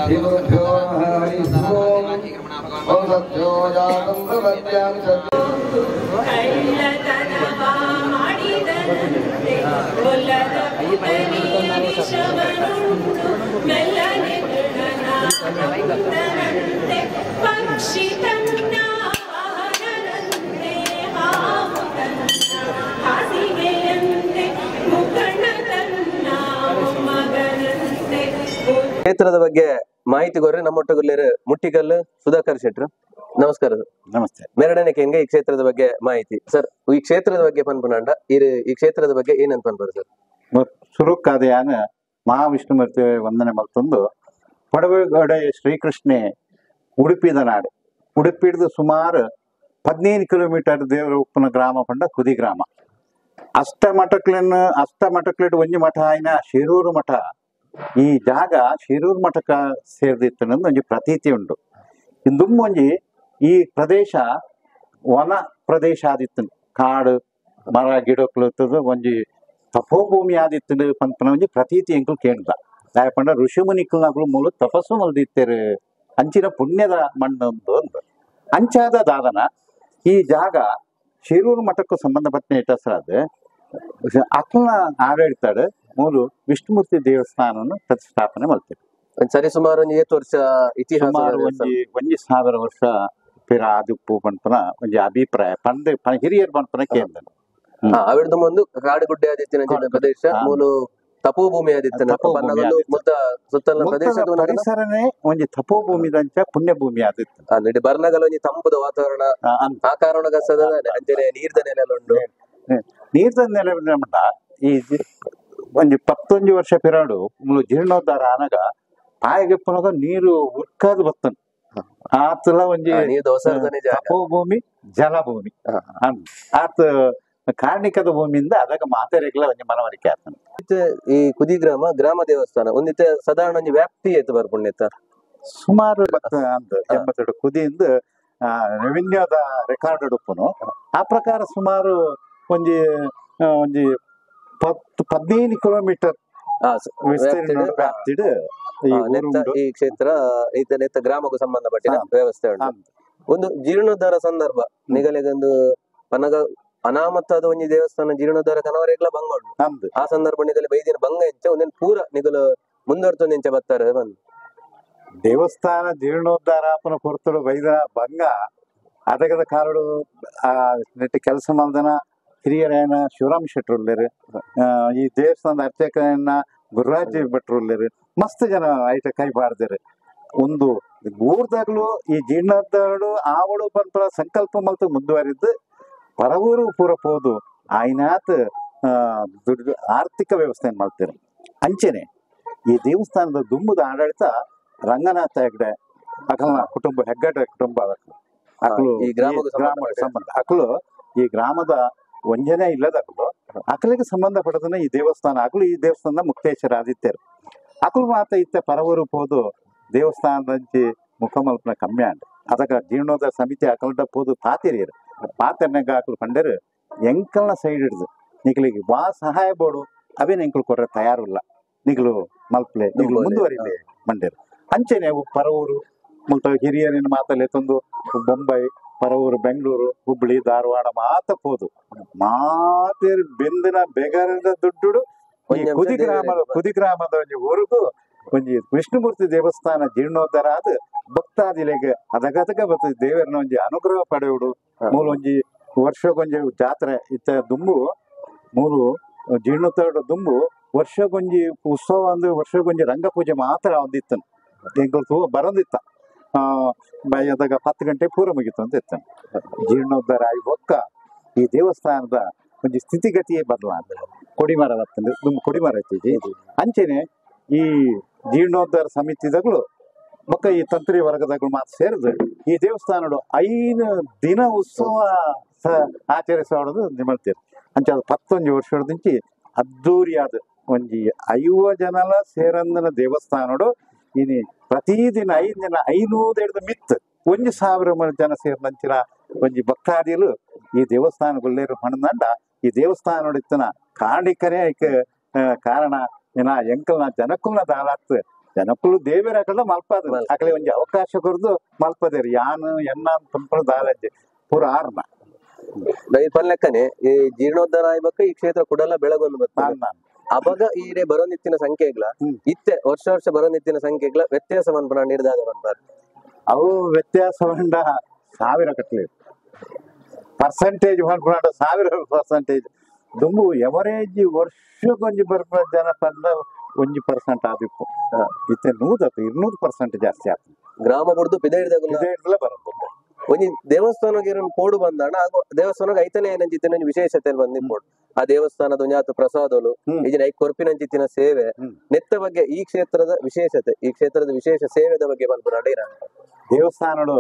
ಶ್ರೀ ಗುರುಭ್ಯೋ ನಮಃ ಹರಿ ಓಂ ಓಂ ಸತ್ಯೋ ಜಾತಂ ಪ್ರಪದ್ಯಾಮಿ ಸತ್ಯ ಕಳ್ಳತನವ ಮಾಡಿದನಂತೆ ಕೊಲ್ಲದ ಪುತನಿಯ ವಿಷವನುಂಡು ಮೆಲ್ಲನೆ ದೃಢನಾನಂದನಂತೆ ಪಕ್ಷಿ ತನ್ನ ವಾಹನದಂತೆ ಹಾವು ತನ್ನ ಹಾಸಿಗೆಯಂತೆ ಮುಖಂಡ ತನ್ನ ಮಗನಂತೆ. ಕ್ಷೇತ್ರದ ಬಗ್ಗೆ ಮಾಹಿತಿ ಕೊರ್ರೆ ನಮ್ಮೊಟ್ಟುಗುಲ್ಲೇರು ಮುಟ್ಟಿಕಲ್ಲು ಸುಧಾಕರ್ ಶೆಟ್ರು. ನಮಸ್ಕಾರ ಸರ್. ನಮಸ್ತೆ. ಮೆರಡನೆ ಕೇಂದ್ರ ಈ ಕ್ಷೇತ್ರದ ಬಗ್ಗೆ ಮಾಹಿತಿ ಸರ್. ಈ ಕ್ಷೇತ್ರದ ಬಗ್ಗೆ ಪನ್ಪುನಾಂಡ ಈ ಕ್ಷೇತ್ರದ ಬಗ್ಗೆ ಏನಂತ ಪನ್ಪರು ಸರ್? ಸುರುಕಾದಯಾನ ಮಹಾವಿಷ್ಣುಮೂರ್ತಿ ವಂದನೆ ಮಲ್ತೊಂದು ಪಡವೆಗಡೆ ಶ್ರೀಕೃಷ್ಣೆ ಉಡುಪಿದ ನಾಡು. ಉಡುಪಿಡ್ದು ಸುಮಾರು 15 ಕಿಲೋಮೀಟರ್ ದೇವರ ಉಪ್ಪನ ಗ್ರಾಮ ಪಂಡ ಕುದಿ ಗ್ರಾಮ. ಅಷ್ಟಮಠಕ್ಲೆಡ್ ಒಂಜಿ ಮಠ ಆಯ್ನ ಶಿರೂರು ಮಠ. ಈ ಜಾಗ ಶಿರೂರು ಮಠಕ್ಕ ಸೇರ್ದಿತ್ತು ಒಂಜಿ ಪ್ರತೀತಿ ಉಂಟು. ಇಂದುಂಬೊಂಜಿ ಈ ಪ್ರದೇಶ ವನ ಪ್ರದೇಶ ಆದಿತ್ತು. ಕಾಡು ಮರ ಗಿಡಕ್ಲು ಒಂಜಿ ತಪೋಭೂಮಿ ಆದಿತ್ತು ಪನ್ಪನ ಒಂಜಿ ಪ್ರತೀತಿ ಎಂಕುಲು ಕೇಂದ್ರ. ದಾಯಪಂಡ ಋಷಿಮುನಿಕುಲ್ನಕುಲು ಮೂಲ ತಪಸ್ಸು ಮಲ್ದಿತ್ತೇರು ಅಂಚಿನ ಪುಣ್ಯದ ಮಣ್ಣೊಂದು ಒಂದು ಅಂಚಾದ ದಾದನ ಈ ಜಾಗ ಶಿರೂರು ಮಠಕ್ಕೂ ಸಂಬಂಧಪಟ್ಟ ಹೆಸರಾದ ಅಕ್ಲನ ಆಡಳಿತಾಡು ಮೂಲು ವಿಷ್ಣುಮೂರ್ತಿ ದೇವಸ್ಥಾನವನ್ನು ಪ್ರತಿಷ್ಠಾಪನೆ ಮಾಡ್ತಾರೆ. ಸರಿ ಸುಮಾರು ಒಂಜಿ ಏತ್ ವರ್ಷ ಇತಿಹಾಸ ಸುಮಾರು ಒಂಜಿ ಒಂಜಿ ಸಾವಿರ ವರ್ಷ ಪಿರ ಆದಿಪ್ಪು ಪನ್ಪನ ಒಂಜಿ ಅಭಿಪ್ರಾಯ ಪಂದ್ ಹಿರಿಯರ್ ಪನ್ಪನ ಕೇಂದ್ರ. ಅವಿಡ್ದು ಒಂದು ಕಾಡುಗುಡ್ಡೆ ಆದಿತ್ತಿನ ಪ್ರದೇಶ ಮೂಲು ತಪೋಭೂಮಿ ಆದಿತ್ತಿನ ಸುತ್ತಲ ಪ್ರದೇಶ ಪರಿಸರನೇ ಒಂಜಿ ತಪೋಭೂಮಿದಂಚ ಪುಣ್ಯಭೂಮಿ ಆದಿತ್ತು. ಅಂದ್ರೆ ಬರ್ನಗಲ ಒಂಜಿ ತಂಪುದ ವಾತಾವರಣ ಆ ಕಾರಣ ಅಂಚನೆ ನೀರ್ದ ನೆಲೆ ಉಂಡು. ನೀರ್ದ ನೆಲೆ ಮಟ್ಟ ಈ ಒಂಜಿ 11 ವರ್ಷ ಪಿರಾಡು ಮೂಲು ಜೀರ್ಣೋದ್ಧಾರ ಆನಗ ಪಾಯಗೆಪ್ಪನಗ ನೀರು ಉರ್ಕಾದ್ ಬತ್ತನ್ ಆತಲ ಒಂಜಿ ತಪೋಭೂಮಿ ಜಲಭೂಮಿ ಆತ ಕಾರ್ಣಿಕದ ಭೂಮಿಯಿಂದ ಅದಾಗ ಮಾತೆರೆಗ್ಲ ಒಂಜಿ ಮನವರಿಕೆ ಆತನ. ಈ ಕುದಿ ಗ್ರಾಮ ಗ್ರಾಮ ದೇವಸ್ಥಾನ ಒಂದಿತ್ತ ಸಾಧಾರಣ ಒಂಜಿ ವ್ಯಾಪ್ತಿ ಆಯ್ತು ಬರ್ಪುಣ್ಯತ್ತ ಸುಮಾರು 82 ಕುದಿಯಿಂದ ರೆವಿನ್ಯೂದ ರೆಕಾರ್ಡ್ ಉಪ್ಪುನು. ಆ ಪ್ರಕಾರ ಸುಮಾರು ಒಂಜಿ ಒಂಜಿ 10-15 ಕಿಲೋಮೀಟರ್ ವಿಸ್ತೀರ್ಣ ವ್ಯಾಪ್ತಿಡ್ ಈ ಕ್ಷೇತ್ರ ನೆತ್ತ ಗ್ರಾಮಕ್ಕೂ ಸಂಬಂಧಪಟ್ಟಿನ ವ್ಯವಸ್ಥೆ ಉಂಟು. ಒಂದು ಜೀರ್ಣೋದ್ಧಾರ ಸಂದರ್ಭ ನಿಗಲಿಗೊಂದು ಪನಗ ಅನಾಮತ್ತಾದ ಒಂಜಿ ದೇವಸ್ಥಾನ ಜೀರ್ಣೋದ್ಧಾರ ಕನವರೆಗ್ಲ ಭಂಗ ಉಂಟು. ಆ ಸಂದರ್ಭ ನಿಗಲಿ ಬೈದಿನ ಭಂಗ ಎಂಚ ಒಂದೇನು ಪೂರ ನಿಗಲು ಮುಂದುವರ್ತೊಂದು ಎಂಚ ಬರ್ತಾರೆ ಬಂದು ದೇವಸ್ಥಾನ ಜೀರ್ಣೋದ್ಧಾರ ಪುನ ಹೊರತಡು ಬೈದ ಭಂಗ ಅದಗದ ಕಾರಡು ಆ ನೆಟ್ಟ ಕೆಲಸ ಮಲ್ದನ ಹಿರಿಯರಾಯನ ಶಿವರಾಮ್ ಶೆಟ್ಟರು ಉಲ್ಲೇರು, ಈ ದೇವಸ್ಥಾನದ ಅರ್ಚಕನ ಗುರುರಾಜ್ ಭಟ್ರು ಉಲ್ಲೇರು, ಮಸ್ತ್ ಜನ ಐಟ ಕೈ ಬಾರ್ದೇರು. ಒಂದು ಊರ್ದಾಗ್ಲೂ ಈ ಜೀರ್ಣೋದ್ಧಾರಡು ಆವಡು ಪಂಪರ ಸಂಕಲ್ಪ ಮಲ್ತು ಮುಂದುವರಿದ್ದು ಪರವೂರು ಪೂರ ಪೋದು ಆಯ್ನಾತ್ ದುಡ್ಡು ಆರ್ಥಿಕ ವ್ಯವಸ್ಥೆ ಮಾಡ್ತಾರೆ. ಅಂಚೆನೆ ಈ ದೇವಸ್ಥಾನದ ದುಂಬುದ ಆಡಳಿತ ರಂಗನಾಥ ಹೆಗ್ಡೆ ಅಕಲ್ನ ಕುಟುಂಬ ಹೆಗ್ಗಡೆ ಕುಟುಂಬ ಅಕಲು ಈ ಗ್ರಾಮದ ಸಂಬಂಧ ಅಕಲು ಈ ಗ್ರಾಮದ ಒಂಜನೆ ಇಲ್ಲದ ಅಕಲು ಅಕಲಿಗೆ ಸಂಬಂಧಪಟ್ಟದನ್ನ ಈ ದೇವಸ್ಥಾನ ಅಕಲು ಈ ದೇವಸ್ಥಾನದ ಮುಕ್ತೇಶ್ವರ ಆದಿತ್ಯರು ಅಕಲು ಮಾತ ಇತ್ತ ಪರವೂರು ಪೋದು ದೇವಸ್ಥಾನದಂಚಿ ಮುಖಮಲ್ಪನ ಕಮ್ಮಿ ಆಂಡ್ ಅದಕ್ಕೆ ಜೀರ್ಣೋದ್ಧಾರ ಸಮಿತಿ ಅಕಲ್ಡ ಪೋದು ಪಾತೆರಿಯರು ಪಾತೆರ್ನಾಗ ಅಕಲು ಪಂಡರು ಎಂಕಲ್ನ ಸೈಡ್ ಹಿಡ್ದು ನಿಕಲಿಗೆ ವಾ ಸಹಾಯ ಬೋಡು ಅವೇನು ಎಂಕಲು ಕೊರ್ರೆ ತಯಾರಿಲ್ಲ ನಿಗಲು ಮಲ್ಪ್ಲೆ ನಿಗಲು ಮುಂದುವರಿಲೆ ಮಂಡೇರು. ಅಂಚೆನೆ ಪರವೂರು ಮುಲ್ತ ಹಿರಿಯರಿನ ಮಾತಲ್ಲೇ ತಂದು ಬೊಂಬೈ ಪರವೂರು ಬೆಂಗಳೂರು ಹುಬ್ಬಳ್ಳಿ ಧಾರವಾಡ ಮಾತ ಪೋದು ಮಾತೇರು ಬೆಂದಿನ ಬೆಗರದ ದುಡ್ಡು ಈ ಕುದಿ ಗ್ರಾಮದ ಕುದಿ ಗ್ರಾಮದ ಒಂಜಿ ಊರಿಗೂ ಒಂಜಿ ವಿಷ್ಣುಮೂರ್ತಿ ದೇವಸ್ಥಾನ ಜೀರ್ಣೋದ್ಧಾರ ಆದ ಭಕ್ತಾದಿಲೆಗೆ ಅದಗದಗ ಬರ್ತದೆ ದೇವರನ್ನ ಒಂಜಿ ಅನುಗ್ರಹ ಪಡೆಯುಡು. ಮೂಲ ಒಂಜಿ ವರ್ಷಕ್ಕೊಂಜಿ ಜಾತ್ರೆ ಇತ್ತ ದುಂಬು ಮೂಲು ಜೀರ್ಣೋದ್ಧಾರ ದುಂಬು ವರ್ಷಕ್ಕೊಂಜಿ ಉತ್ಸವ ಅಂದ್ರೆ ವರ್ಷಕ್ಕೊಂಜಿ ರಂಗಪೂಜೆ ಮಾತ್ರ ಒಂದಿತ್ತನು ಎಂಕಲ್ ಬರಂದಿತ್ತ ಅದಾಗ 10 ಗಂಟೆ ಪೂರ ಮುಗಿತು ಅಂತ ಇತ್ತಾನೆ. ಜೀರ್ಣೋದ್ಧಾರ ಆಗಿ ಹೊಕ್ಕ ಈ ದೇವಸ್ಥಾನದ ಒಂಜಿ ಸ್ಥಿತಿಗತಿಯೇ ಬದಲಾದ ಕೊಡಿಮರ ಬರ್ತದೆ ದುಂಬು ಕೊಡಿಮರ ಐತಿ. ಅಂಚೆನೆ ಈ ಜೀರ್ಣೋದ್ಧಾರ ಸಮಿತಿದಾಗಲು ಮಕ್ಕ ಈ ತಂತ್ರಿ ವರ್ಗದಾಗಲು ಮಾತು ಸೇರಿದು ಈ ದೇವಸ್ಥಾನಡು 5 ದಿನ ಉತ್ಸವ ಆಚರಿಸೋದು ನಿಮಲ್ತೀರಿ. ಅಂಚೆ ಅದು 11 ವರ್ಷದಿಂಚಿ ಅದ್ದೂರಿಯಾದ ಒಂಜಿ 50 ಜನಲ ಸೇರಂದನ ದೇವಸ್ಥಾನಡು ಇನಿ ಪ್ರತಿದಿನ 5 ದಿನ 500 ಮಿತ್ 1000 ಜನ ಸೇರಿದಂಚಿನ ಒಂಜಿ ಭಕ್ತಾದಿಲು ಈ ದೇವಸ್ಥಾನ ಗುಲ್ಲೇರು ಹಣದಂಡ ಈ ದೇವಸ್ಥಾನ ಇತ್ತನ ಕಾರಣಿಕನೇ ಕಾರಣ ಏನ ಎಂಕಲ್ನ ಜನಕ್ಕುಲ್ನ ದಾಲಾತ್ ಜನಕ್ಕುಲು ದೇವರ ಅಕಲ್ನ ಮಲ್ಪದ ಅಕಲೆ ಒಂಜಿ ಅವಕಾಶ ಕೊರ್ದು ಮಲ್ಪದೇರು ಯಾನು ಎನ್ನ ಪನ್ಪುನ ದಾಲಜ್ಜೆ ಪೂರ ಆರ್ನ ಪನ್ಲೆಕ್ಕನೆ ಈ ಜೀರ್ಣೋದ್ಧಾರ ಆಯ್ಬಕ್ಕ ಈ ಕ್ಷೇತ್ರ ಕುಡಲ ಬೆಳಗೊಂದು ಬರ್ತದೆ. ಅವಾಗ ಈ ಬರೋನಿತ್ತಿನ ಸಂಖ್ಯೆಗಳ ಇತ್ತೆ ವರ್ಷ ವರ್ಷ ಬರೋನಿತ್ತಿನ ಸಂಖ್ಯೆಗಳ ವ್ಯತ್ಯಾಸ ಮನ್ಪುನ ನಿರ್ಧಾರ ಮನ್ಪಾರ ಅವು ವ್ಯತ್ಯಾಸ ಬಂಡ ಸಾವಿರ ಕಟ್ಲಿ ಪರ್ಸೆಂಟೇಜ್ ಪನ್ಪುನ 1000% ದುಂಬು ಎವರೇಜ್ ವರ್ಷಕ್ಕೊಂಜಿ ಬರ್ಪ ಜನ ಪಂಡ 1% ಆದಿಪ್ಪು ಇತ್ತೆ 100 200% ಜಾಸ್ತಿ ಆಗ್ತದೆ. ಗ್ರಾಮ ಬುಡ್ದು ಪಿದ ಬರುತ್ತೆ ಒಂಜಿ ದೇವಸ್ಥಾನಕ್ಕೆ ಪೋಡು ಬಂದಾಣ ದೇವಸ್ಥಾನಕ್ಕೆ ಐತನೇ ಏನಂಚಿತ್ತಿನ ವಿಶೇಷತೆ ಬಂದಿಪ್ಪೋಡು ಆ ದೇವಸ್ಥಾನದ ಒಂಜಾತು ಪ್ರಸಾದಲು ಇಜಿನ I ಕೊರ್ಪಿನಂಚಿತ್ತಿನ ಸೇವೆ ನೆತ್ತ ಬಗ್ಗೆ ಈ ಕ್ಷೇತ್ರದ ವಿಶೇಷತೆ ಈ ಕ್ಷೇತ್ರದ ವಿಶೇಷ ಸೇವೆದ ಬಗ್ಗೆ ಪನ್ಪುನ ದೇವಸ್ಥಾನಡು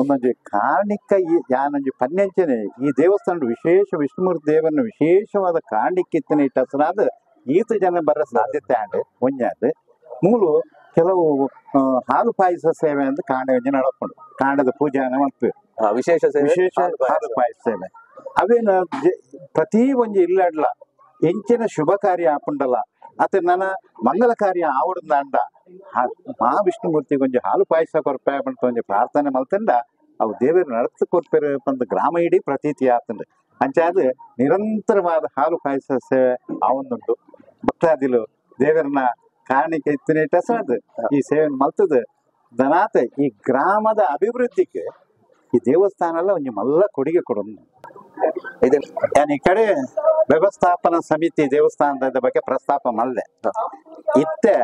ಒಂದೊಂಜಿ ಕಾರಣಿಕ ಯಾನೊಂಜಿ ಪನ್ನೆಂಚನೆ ಈ ದೇವಸ್ಥಾನ ವಿಶೇಷ ವಿಷ್ಣುಮೂರ್ತಿ ದೇವರನ್ನ ವಿಶೇಷವಾದ ಕಾರಣಿಕ ಇತ್ತನ ಇಟ್ಟಸನಾದ ಈತ ಜನ ಬರ ಸಾಧ್ಯತೆ ಆಂಡ್ ಒಂಜಾದ ಮೂಲು ಕೆಲವು ಹಾಲು ಪಾಯಸ ಸೇವೆ ಅಂತ ಕಾಂಡ ಒಂಜಿ ನಡಪುಂಡು ಕಾಂಡದ ಪೂಜಾನ ಮಲ್ಪುವೆರ್ ವಿಶೇಷ ವಿಶೇಷ ಹಾಲು ಪಾಯಸ ಸೇವೆ ಅವೇನ ಪ್ರತಿ ಒಂಜಿ ಇಲ್ಲಡ್ಲ ಎಂಚಿನ ಶುಭ ಕಾರ್ಯ ಆಪುಂಡಲ ಅತ ನನ ಮಂಗಲ ಕಾರ್ಯ ಆವಡುಂದಾಂಡ ಮಹಾವಿಷ್ಣುಮೂರ್ತಿಗೆ ಒಂಜಿ ಹಾಲು ಪಾಯಸ ಕೊರ್ಪೆ ಪಂಡ ಒಂಜಿ ಪ್ರಾರ್ಥನೆ ಮಲ್ತಂಡ ಅವು ದೇವರು ನಡತ್ ಕೊರ್ಪೆರ್ ಪಂದ್ ಗ್ರಾಮ ಇಡೀ ಪ್ರತೀತಿ ಆತಂಡ್ ಅಂಚಾದ ನಿರಂತರವಾದ ಹಾಲು ಪಾಯಸ ಸೇವೆ ಆವೊಂದುಂಡು. ಭಕ್ತಾದಿಲು ದೇವರನ್ನ ಕಾರಣಿಕ ಇತ್ತಿನ ಅದು ಈ ಸೇವೆ ಮಲ್ತದ ದನಾತ ಈ ಗ್ರಾಮದ ಅಭಿವೃದ್ಧಿಗೆ ಈ ದೇವಸ್ಥಾನ ಎಲ್ಲ ಒಂಜಿ ಮಲ್ಲ ಕೊಡುಗೆ ಕೊಡೋದು. ನಾನು ಈ ಕಡೆ ವ್ಯವಸ್ಥಾಪನಾ ಸಮಿತಿ ದೇವಸ್ಥಾನದ ಬಗ್ಗೆ ಪ್ರಸ್ತಾಪ ಮಲ್ದೆ ಇತ್ತೆ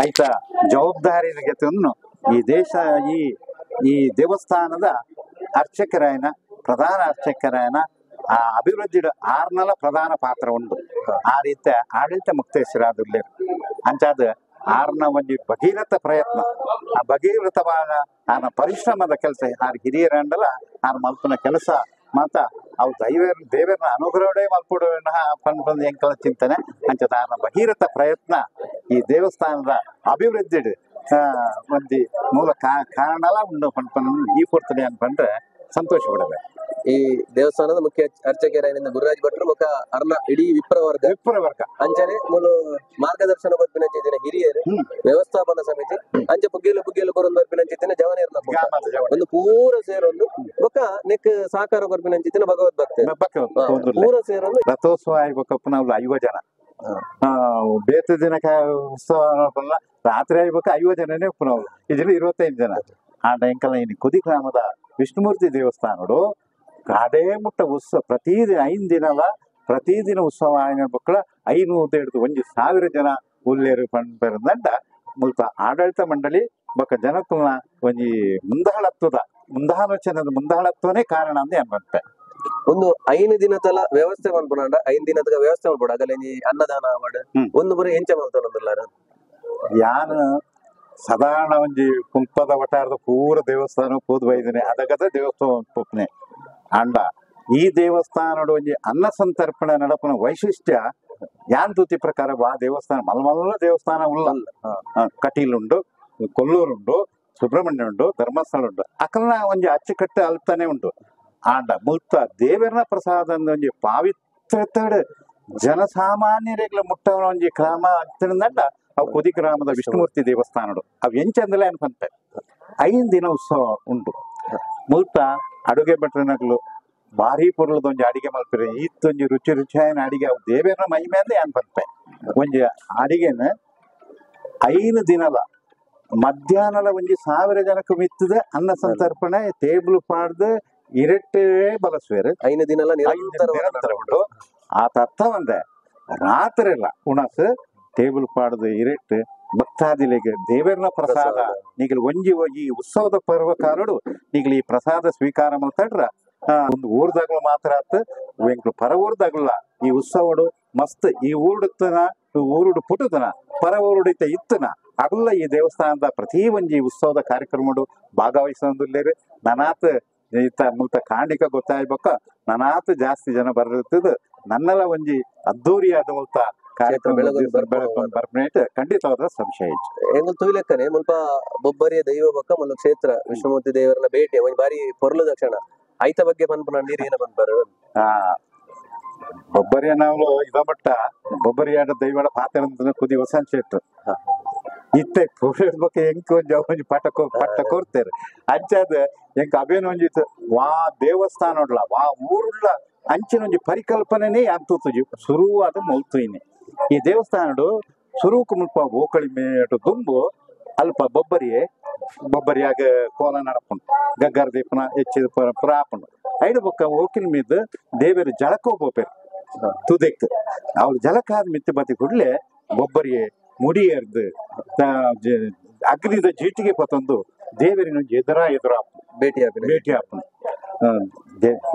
ಆಯ್ತಾ ಜವಾಬ್ದಾರಿ ಈ ದೇಶ ಈ ಈ ದೇವಸ್ಥಾನದ ಅರ್ಚಕರಾಯನ ಪ್ರಧಾನ ಅರ್ಚಕರಾಯನ ಆ ಅಭಿವೃದ್ಧಿ ಆರ್ನಲ ಪ್ರಧಾನ ಪಾತ್ರ ಉಂಟು. ಆ ರೀತಿ ಆಡಳಿತ ಮುಕ್ತೇಶ್ವರಾದುಲ್ಲೇರು ಅಂಚಾದ ಆರ್ನ ಒಂಜಿ ಭಗೀರಥ ಪ್ರಯತ್ನ ಆ ಭಗೀರಥವಾದ ಆರ್ನ ಪರಿಶ್ರಮದ ಕೆಲಸ ಆರ್ ಹಿರಿಯರಂಡಲ ಆರ್ ಮಲ್ಪನ ಕೆಲಸ ಮಾತ ಅವು ದೈವ ದೇವರನ್ನ ಅನುಗ್ರಹವೇ ಮಲ್ಪುಡು ಪಂದ್ ಎಂಕಲ ಚಿಂತನೆ ಅಂಚದ ಆರ್ನ ಭಗೀರಥ ಪ್ರಯತ್ನ ಈ ದೇವಸ್ಥಾನದ ಅಭಿವೃದ್ಧಿ ಒಂಜಿ ಮೂಲ ಕಾರಣಲ ಉಂಡು ಪನ್ಪನ್ ಈ ಪೂರ್ತನೆ ಅನ್ಪಂಡ್ರೆ ಸಂತೋಷ ಪಡಬೇಕು. ಈ ದೇವಸ್ಥಾನದ ಮುಖ್ಯ ಅರ್ಚಕರಾಯನಿಂದ ಗುರುರಾಜ್ ಭಟ್ರು ಮುಖ ಅರ್ನ ಇಡೀ ವಿಪ್ರವರ್ಗ ವಿಪ್ರವರ್ಗ ಅಂಚನೆ ಮೂಲ ಮಾರ್ಗದರ್ಶನ ಕೊರ್ಪಿನಂಚಿತ್ತಿನ ಹಿರಿಯರು ವ್ಯವಸ್ಥಾಪನಾ ಸಮಿತಿ ಅಂಚೆ ಪುಗ್ಗೇಲು ಪುಗ್ಗೇಲು ಕೊರೊಂದು ಬರ್ಪಿನಂಚಿತ್ತಿನ ಜವನೇರ್ನ ಒಂದು ಪೂರ ಸೇರೊಂದು ಬೊಕ್ಕ ನೆಕ್ ಸಹಕಾರ ಕೊರ್ಪಿನಂಚಿತ್ತಿನ ಭಗವದ್ ಭಕ್ತ ಪೂರ ಸೇರೊಂದು ರಥೋತ್ಸವ ಆಯ್ಬೇಕಪ್ಪ ನಾವು 50 ಜನ ಬೇತ ದಿನಕ ಉತ್ಸವ ರಾತ್ರಿ ಆಯ್ಬೇಕು 50 ಜನನೇ ನಾವು ಇದರಲ್ಲಿ 25 ಜನ. ಆ ಎಂಕಲ್ನ ಇನ್ನು ಕುದಿ ಗ್ರಾಮದ ವಿಷ್ಣುಮೂರ್ತಿ ದೇವಸ್ಥಾನಡು ಕಾಡೇ ಮುಟ್ಟ ಉತ್ಸವ ಪ್ರತಿದಿನ 5 ದಿನಲ ಪ್ರತಿದಿನ ಉತ್ಸವ ಆಯ್ನ ಮಕ್ಕಳ 500 ಹಿಡಿದು 1000 ಜನ ಉಲ್ಲೇರು ಪಂಡ ಮುಲ್ಪ ಆಡಳಿತ ಮಂಡಳಿ ಬೊಕ್ಕ ಜನಕುಲ್ನ ಒಂಜಿ ಮುಂದಾಳತ್ವದ ಮುಂದಾಲೋಚನದ ಮುಂದಾಳತ್ವನೇ ಕಾರಣ ಅಂದ ಅನ್ಬಂತೆ. ಒಂದು 5 ದಿನದಲ ವ್ಯವಸ್ಥೆ ಮನ್ಪುನಾಂಡ 5 ದಿನದ ವ್ಯವಸ್ಥೆ ಮನ್ಪುಡ ಅಗಲ ಅನ್ನದಾನ ಮಾಡ ಒಂದು ಬರೀ ಎಂಚ ಮಲ್ತೊಂದುಲ್ಲಾರ ಯಾನು ಸಾಧಾರಣ ಒಂಜಿ ಕುಂಪದ ವಟಾರದ ಪೂರ ದೇವಸ್ಥಾನ ಪೂದ್ ಬೈದಿನಿ ಅದಗದ ದೇವಸ್ಥಾನ ಪುಪ್ನೆ ಅಂಡ ಈ ದೇವಸ್ಥಾನಡು ಒಂಜಿ ಅನ್ನ ಸಂತರ್ಪಣೆ ನಡಪುನ ವೈಶಿಷ್ಟ್ಯ ಯಾನ್ ತೂತಿ ಪ್ರಕಾರ ಆ ದೇವಸ್ಥಾನ ಮಲ್ಮಲ್ಲ ದೇವಸ್ಥಾನ ಉಲ್ಲ ಕಟೀಲುಂಡು ಕೊಲ್ಲೂರುಂಡು ಸುಬ್ರಹ್ಮಣ್ಯ ಉಂಡು ಧರ್ಮಸ್ಥಳ ಉಂಡು ಅಕಲ್ನ ಒಂಜಿ ಅಚ್ಚುಕಟ್ಟು ಅಲ್ತಾನೆ ಉಂಟು. ಆಂಡ ಮುಲ್ತ ದೇವರನ ಪ್ರಸಾದ ಒಂಜಿ ಪಾವಿತ್ರತೆಡ್ ಜನಸಾಮಾನ್ಯರಿಗ್ಲ ಮುಟ್ಟವನ ಒಂಜಿ ಕ್ರಮ ಅಂಡ ಅವು ಕುದಿ ಗ್ರಾಮದ ವಿಷ್ಣುಮೂರ್ತಿ ದೇವಸ್ಥಾನಡು ಅವು ಎಂಚಂದಲೇ ಅನ್ಪಂತೆ 5 ದಿನ ಉತ್ಸವ ಉಂಟು. ಮುಲ್ತ ಅಡುಗೆ ಭಟ್ರನಗ್ಲು ಭಾರಿ ಪೊರ್ಲದ ಒಂಜಿ ಅಡಿಗೆ ಮಲ್ಪಿರಿ ಈತ್ತೊಂಜಿ ರುಚಿ ರುಚಿಯಾಯನ ಅಡಿಗೆ ಅವು ದೇವೇರ್ನ ಮಹಿಮೆ ಅಂದೆ ಅನ್ಪಂತೆ. ಒಂಜಿ ಅಡಿಗೆನ 5 ದಿನಲ ಮಧ್ಯಾಹ್ನದ ಒಂಜಿ 1000 ಜನಕ್ಕೆ ಮಿತ್ತದ ಅನ್ನ ಸಂತರ್ಪಣೆ ಟೇಬಲ್ ಪಾಡ್ದು ಇರಟ್ಟೆ ಬಲಸುವೇರು 5 ದಿನಲ ನಿರಂತರ ಉಂಟು. ಆತ ಅರ್ಥ ಒಂದೆ ರಾತ್ರಿ ಎಲ್ಲ ಉಣಸು ಟೇಬಲ್ ಪಾಡ್ದು ಇರಟ್ಟು ಭಕ್ತಾದಿಲಿಗೆ ದೇವರನ ಪ್ರಸಾದ ನೀಗಲು ಒಂಜಿ ಈ ಉತ್ಸವದ ಪರ್ವಕಾಲಡು ನೀಗಲು ಈ ಪ್ರಸಾದ ಸ್ವೀಕಾರ ಮಲ್ತಡ್ರ ಒಂದು ಊರ್ದಾಗ್ಲು ಮಾತ್ರ ಆತು ಎಂಕ್ಲು ಪರ ಊರ್ದಾಗ್ಲ ಈ ಉತ್ಸವಡು ಮಸ್ತ್ ಈ ಊರುಡುತ್ತನ ಊರುಡು ಪುಟುತನ ಪರ ಊರುಡಿತ ಇತ್ತನ ಅಗಲ್ಲ ಈ ದೇವಸ್ಥಾನದ ಪ್ರತಿ ಒಂಜಿ ಉತ್ಸವದ ಕಾರ್ಯಕ್ರಮಡು ಭಾಗವಹಿಸೊಂದುಲ್ಲೇರು ನನಾತ್ ಈತ ಮುಲ್ತ ಕಾಣಿಕ ಗೊತ್ತಾಯ್ಬಕ್ಕ ನನಾತ್ ಜಾಸ್ತಿ ಜನ ಬರ್ತದ ನನ್ನೆಲ್ಲ ಒಂಜಿ ಅದ್ದೂರಿಯಾದ ಮುಲ್ತ ಕಾರ್ಯಕ್ರಮ ಖಂಡಿತವಾದ ಸಂಶಯ ಇತ್ತು. ಎಂಗಲ್ ತೂಯ್ಲೆಕ್ಕನೆ ಮುಲ್ಪ ಬೊಬ್ಬರಿಯ ದೈವ ಬೊಕ್ಕ ಮುಲ್ಪ ಕ್ಷೇತ್ರ ವಿಷ್ಣುಮೂರ್ತಿ ದೇವರನ್ನ ಭೇಟಿ ಒಂಜಿ ಬಾರಿ ಪೊರ್ಲು ದಕ್ಷಿಣ ಐತ ಬಗ್ಗೆ ಪನ್ಪುನ ನೀರು ಏನ ಪನ್ಪರು? ಬೊಬ್ಬರಿಯ ನಾವು ಇದ ಮಟ್ಟ ಬೊಬ್ಬರಿಯಾಡ ದೈವಡ ಪಾತ್ರ ಕುದಿ ವಸಂತ ಶೆಟ್ರು ಇತ್ತೆ ಬಗ್ಗೆ ಎಂಕ್ ಒಂಜಿ ಒಂಜಿ ಪಟ ಪಟ್ಟ ಕೊರ್ತಾರೆ ಅಂಚಾದ ಎಂಕ್ ಅವೇನು ಒಂಜಿ ವಾ ದೇವಸ್ಥಾನ ಉಡ್ಲ ವಾ ಊರುಡ್ಲ ಅಂಚಿನ ಒಂಜಿ ಪರಿಕಲ್ಪನೆನೇ ಅಂತೂತುಜಿ ಶುರುವಾದ ಮೊಲ್ತುಯಿನಿ ಈ ದೇವಸ್ಥಾನಡು ಸುರುಕು ಮುಲ್ಪ ಓಕಳಿ ಮೇಟು ದುಂಬು ಅಲ್ಪ ಬೊಬ್ಬರಿಯೇ ಬೊಬ್ಬರಿಯಾಗ ಕೋಲ ನಡಪುಂಡು ಗಗ್ಗರ ದೀಪನ ಹೆಚ್ಚಿದ ಪುರಾಪುಂಡು ಐಡು ಬೊಕ್ಕ ಓಕಿನ ಮೀದ ದೇವರು ಜಳಕೋ ಪೋಪೆರ್ ತುದೆಕ್ ಅವ್ರು ಜಲಕಾದ ಮಿತ್ತು ಬತ್ತಿ ಕೂಡಲೇ ಬೊಬ್ಬರಿಯೇ ಮುಡಿಯರ್ದು ಅಗ್ನಿದ ಜೀಟಿಗೆ ಪತ್ತೊಂದು ದೇವರಿನ ಎದುರ ಎದುರ ಭೇಟಿ ಭೇಟಿ ಆಪುಂಡು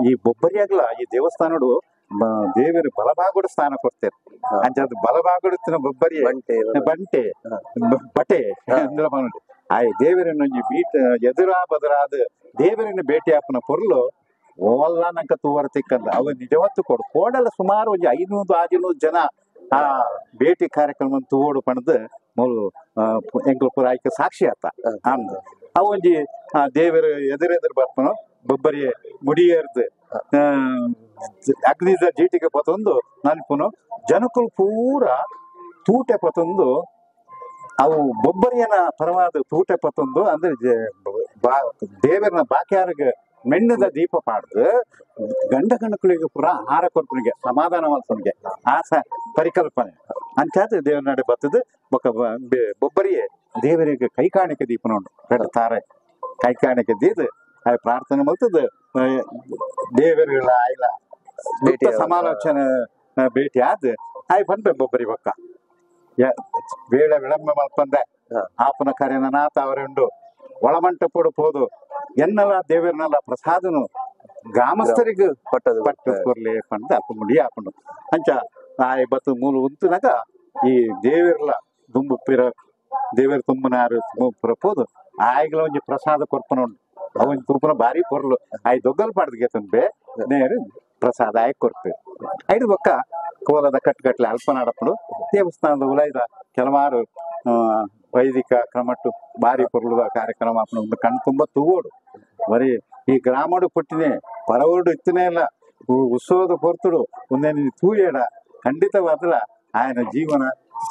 ಈ ಬೊಬ್ಬರಿಯಾಗ್ಲ ಈ ದೇವಸ್ಥಾನಡು ದೇವರು ಬಲಭಾಗಡು ಸ್ಥಾನ ಕೊಡ್ತಾರೆ ಅಂಚಾದ ಬಲಭಾಗಡು ಬೊಬ್ಬರಿ ಬಂಟೆ ಬಟೆ ಅಂದ್ರೆ ಆ ದೇವರನ್ನೊಂಜಿ ಬೀಟ ಎದುರಾ ಬದರಾದ ದೇವರನ್ನ ಭೇಟಿ ಆಪನ ಪೊರ್ಲು ಓಲ್ಲ ನಂಕ ತೂವರ ತಿಕ್ಕಂದ ಅವ ನಿಜವತ್ತು ಕೊಡು ಕೋಡಲ ಸುಮಾರು ಒಂಜಿ 500-600 ಜನ ಆ ಭೇಟಿ ಕಾರ್ಯಕ್ರಮ ತೂವೋಡು ಪಣದು ಮೂಲು ಎಂಕುಲು ಪೂರ ಆಯ್ಕೆ ಸಾಕ್ಷಿ ಆತ ಅಂದ್ ಅವ ಒಂಜಿ ಆ ದೇವರು ಎದುರೆದುರು ಬರ್ಪನು ಬೊಬ್ಬರಿ ಮುಡಿಯರ್ದು ಅಗ್ನಿದ ಜೀಟಿಗೆ ಪತೊಂದು ನನ್ಪುನು ಜನಕುಲು ಪೂರ ತೂಟೆ ಪತೊಂದು ಅವು ಬೊಬ್ಬರಿಯನ ಪರವಾದ ತೂಟೆ ಪತೊಂದು ಅಂದ್ರೆ ದೇವರನ ಬಾಕ್ಯಾರಿಗೆ ಮೆಣ್ಣದ ದೀಪ ಪಾಡ್ದು ಗಂಡ ಗಂಡಕುಲಿಗೆ ಪೂರ ಆಹಾರ ಕೊರ್ಪನಿಗೆ ಸಮಾಧಾನ ಮಲ್ಪನಿಗೆ ಆ ಪರಿಕಲ್ಪನೆ ಅಂಚಾದ ದೇವರ ನಡೆ ಬತ್ತದು ಬೊಕ್ಕ ಬೊಬ್ಬರಿಯೇ ದೇವರಿಗೆ ಕೈ ಕಾಣಿಕೆ ದೀಪ ನೋಡು ತಾರೆ ಕೈ ಕಾಣಿಕೆ ದೀದು ಆ ಪ್ರಾರ್ಥನೆ ಮಲ್ತದ ದೇವರುಗಳ ಆಯ್ಲ ಸಮಾಲೋಚನೆ ಭೇಟಿ ಆದ್ ಆಯ್ ಬಂದ್ಬೆ ಬೊಬ್ಬರಿ ಬೊಕ್ಕ ವೇಳೆ ವಿಳಂಬ ಮಲ್ಪಂದೆ ಆಪನ ಕಾರ್ಯನ ನಾತ ಅವರುಂಡು ಒಳಮಂಟಪೋಡು ಪೋದು ಎನ್ನಲ ದೇವರನ್ನೆಲ್ಲ ಪ್ರಸಾದನು ಗ್ರಾಮಸ್ಥರಿಗೆ ಪಟ್ಟು ಪಟ್ಟು ಕೊರ್ಲಿ ಪಂಡ ಅಪ್ಪ ಮುಡಿ ಹಾಕೊಂಡು ಅಂಚ ಆ ಬತ್ತು ಮೂಲ ಉಂತುನಾಗ ಈ ದೇವರ್ಲ ದುಂಬು ಪಿರ ದೇವರ ತುಂಬನಾರು ಪುರ ಪೋದು ಆಯ್ಗಲ ಒಂಜಿ ಪ್ರಸಾದ ಕೊರ್ಪನ ಉಂಡು ಅವನ್ ತೂಪನ ಭಾರಿ ಕೊರ್ಲು ಆಯ್ ದೊಗ್ಗಲ್ ಪಾಡ್ದಿಗೆ ತುಂಬೆ ನೇರು ಪ್ರಸಾದ ಆಯ್ ಕೊರ್ಪೆ ಐದು ಬೊಕ್ಕ ಕೋಲದ ಕಟ್ಟುಕಟ್ಲೆ ಅಲ್ಪ ನಡಪಡು ದೇವಸ್ಥಾನದ ಉಲೈದ ಕೆಲವಾರು ವೈದಿಕ ಕ್ರಮಟ್ಟು ಭಾರಿ ಪೊರ್ಲುದ ಕಾರ್ಯಕ್ರಮ ಒಂದು ಕಣ್ಣು ತುಂಬ ತೂಗೋಡು ಬರೀ ಈ ಗ್ರಾಮಡು ಪುಟ್ಟಿನೇ ಪರವರುಡು ಇತ್ತನೇ ಇಲ್ಲ ಉತ್ಸವದ ಪೊರ್ತುಡು ಒಂದೇನು ತೂಯೇಡ ಖಂಡಿತವಾದಲ ఆయన ಜೀವನ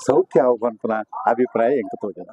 ಸೌಖ್ಯ ಆಗುವಂತ ಅಭಿಪ್ರಾಯ ಎಂಕ ತೋಜನ.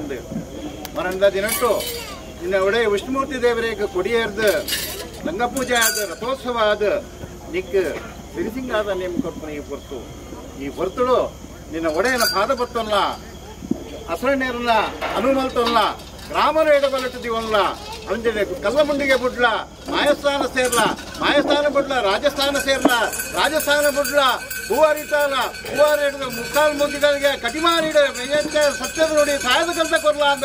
ಅಂದು ಮರಂದ ದಿನಟ್ಟು ನಿನ್ನ ಒಡೆ ವಿಷ್ಣುಮೂರ್ತಿ ದೇವರಿಗೆ ಕೊಡಿಯೇರ್ದು ರಂಗಪೂಜೆ ಆದ ರಥೋತ್ಸವ ಆದ ನಿಕ್ ಸಿರಿಸಿಂಗಾದ ನೇಮ ಕೊರ್ಪುನ ಈ ಹೊರ್ತು ಈ ಹೊರ್ತುಳು ನಿನ್ನ ಒಡೆಯನ ಪಾದ ಬತ್ತಲ್ಲ ಅಸರನೇರಲ್ಲ ಅನುಮಲ್ತಲ್ಲ ಗ್ರಾಮರ ಎಡಬಲಟ್ಟಿದೀವಲ್ಲ ಅಂಜನೆ ಕಲ್ಲಮುಂಡಿಗೆ ಬುಡ್ಲ ಮಾಯಸ್ಥಾನ ಸೇರ್ಲ ಮಾಯಸ್ಥಾನ ಬುಡ್ಲ ರಾಜಸ್ಥಾನ ಸೇರ್ಲ ರಾಜಸ್ಥಾನ ಬುಡ್ಲ ಹೂವಾರಿತಾಲ ಹೂವಾರಿ ಹಿಡಿದು ಮುಕ್ಕಾಲು ಮುಗ್ಗಿಗಳಿಗೆ ಕಟಿಮಾರಿಡ ಸತ್ಯದ ನೋಡಿ ಸಾಯದ ಕಲ್ತ ಕೊರ್ಲ ಅಂತ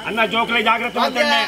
ಅಣ್ಣ ಜೋಕ್ಲೆ ಜಾಗ್ರತೆ ಮಾಡ್ತಾನೆ.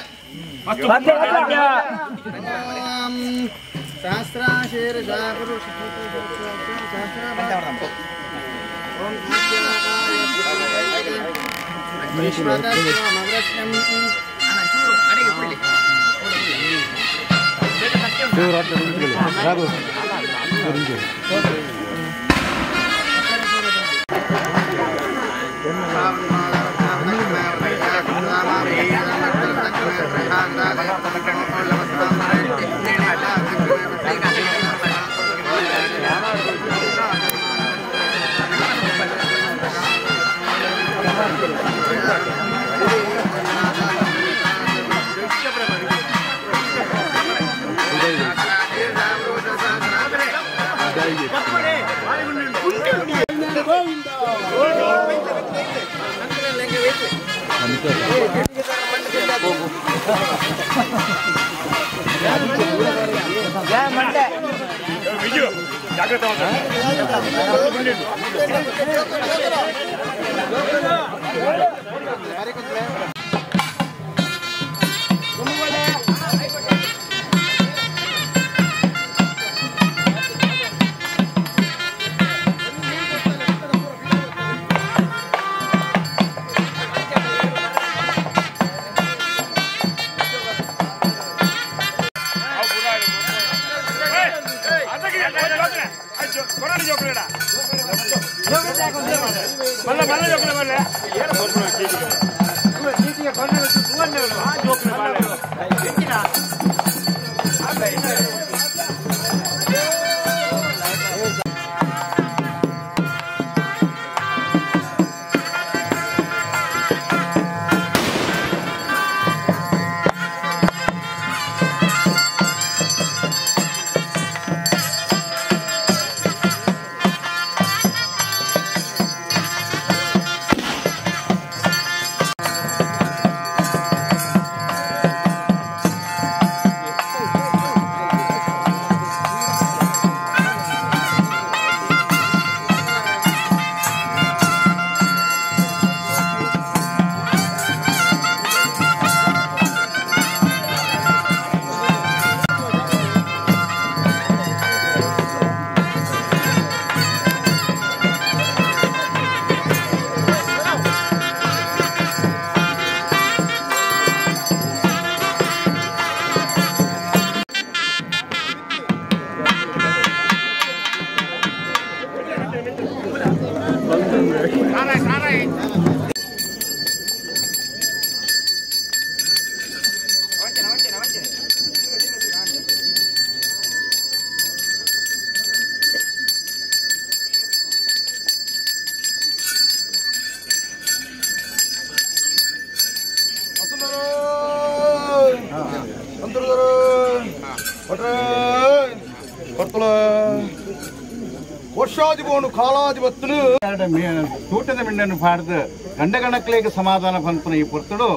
ತೂಟದ ಮಿಂಡನ್ನು ಪಾಡ್ದು ಗಂಡಗಣಕ್ಲೇಗೆ ಸಮಾಧಾನ ಪನ್ಪುನ ಈ ಪೊರ್ತುಡು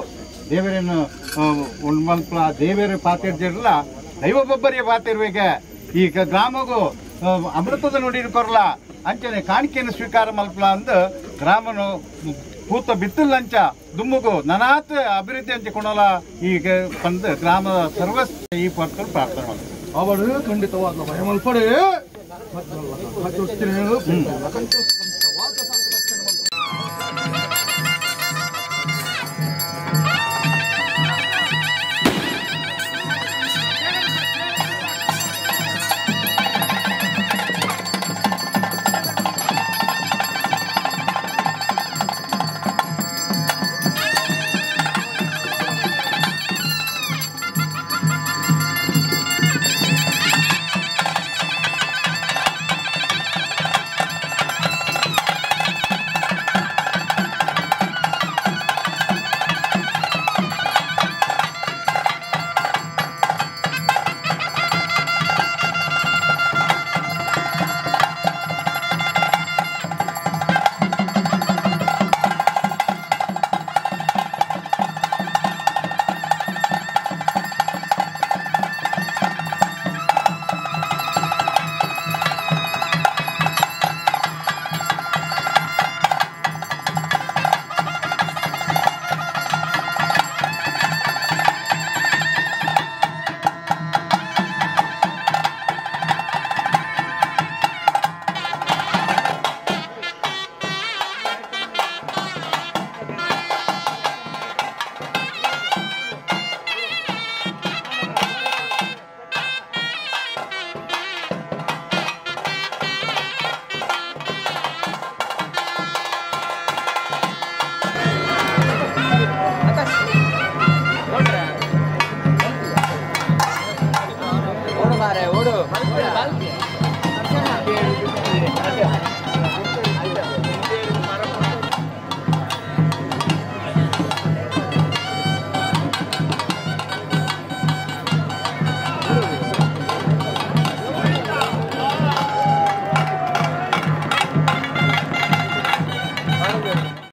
ದೇವರನ್ನು ಉಣ್ಮಲ್ಪಲ ದೇವರ ಪಾತಿರ್ಜಿರಲ ದೈವ ಬೊಬ್ಬರಿಯ ಪಾತಿರ್ವೇಗೆ ಈ ಗ್ರಾಮಗೂ ಅಮೃತದ ನುಡಿ ಕೊರ್ಲ ಅಂಚನೆ ಕಾಣಿಕೆಯನ್ನು ಸ್ವೀಕಾರ ಮಲ್ಪಲ ಅಂದು ಗ್ರಾಮನು ಪೂತ ಬಿತ್ತಲಂಚ ದುಮ್ಮುಗು ನನಾತ್ ಅಭಿವೃದ್ಧಿ ಅಂಚೆ ಕೊಣಲ ಈ ಬಂದು ಗ್ರಾಮದ ಸರ್ವ ಈ ಪೊರ್ತುಡು ಪ್ರಾರ್ಥನೆ ಮಾಡ್ತಾರೆ. ಅವಳು ಖಂಡಿತವಾದ ಭಯ ಮಲ್ಪಡೆ.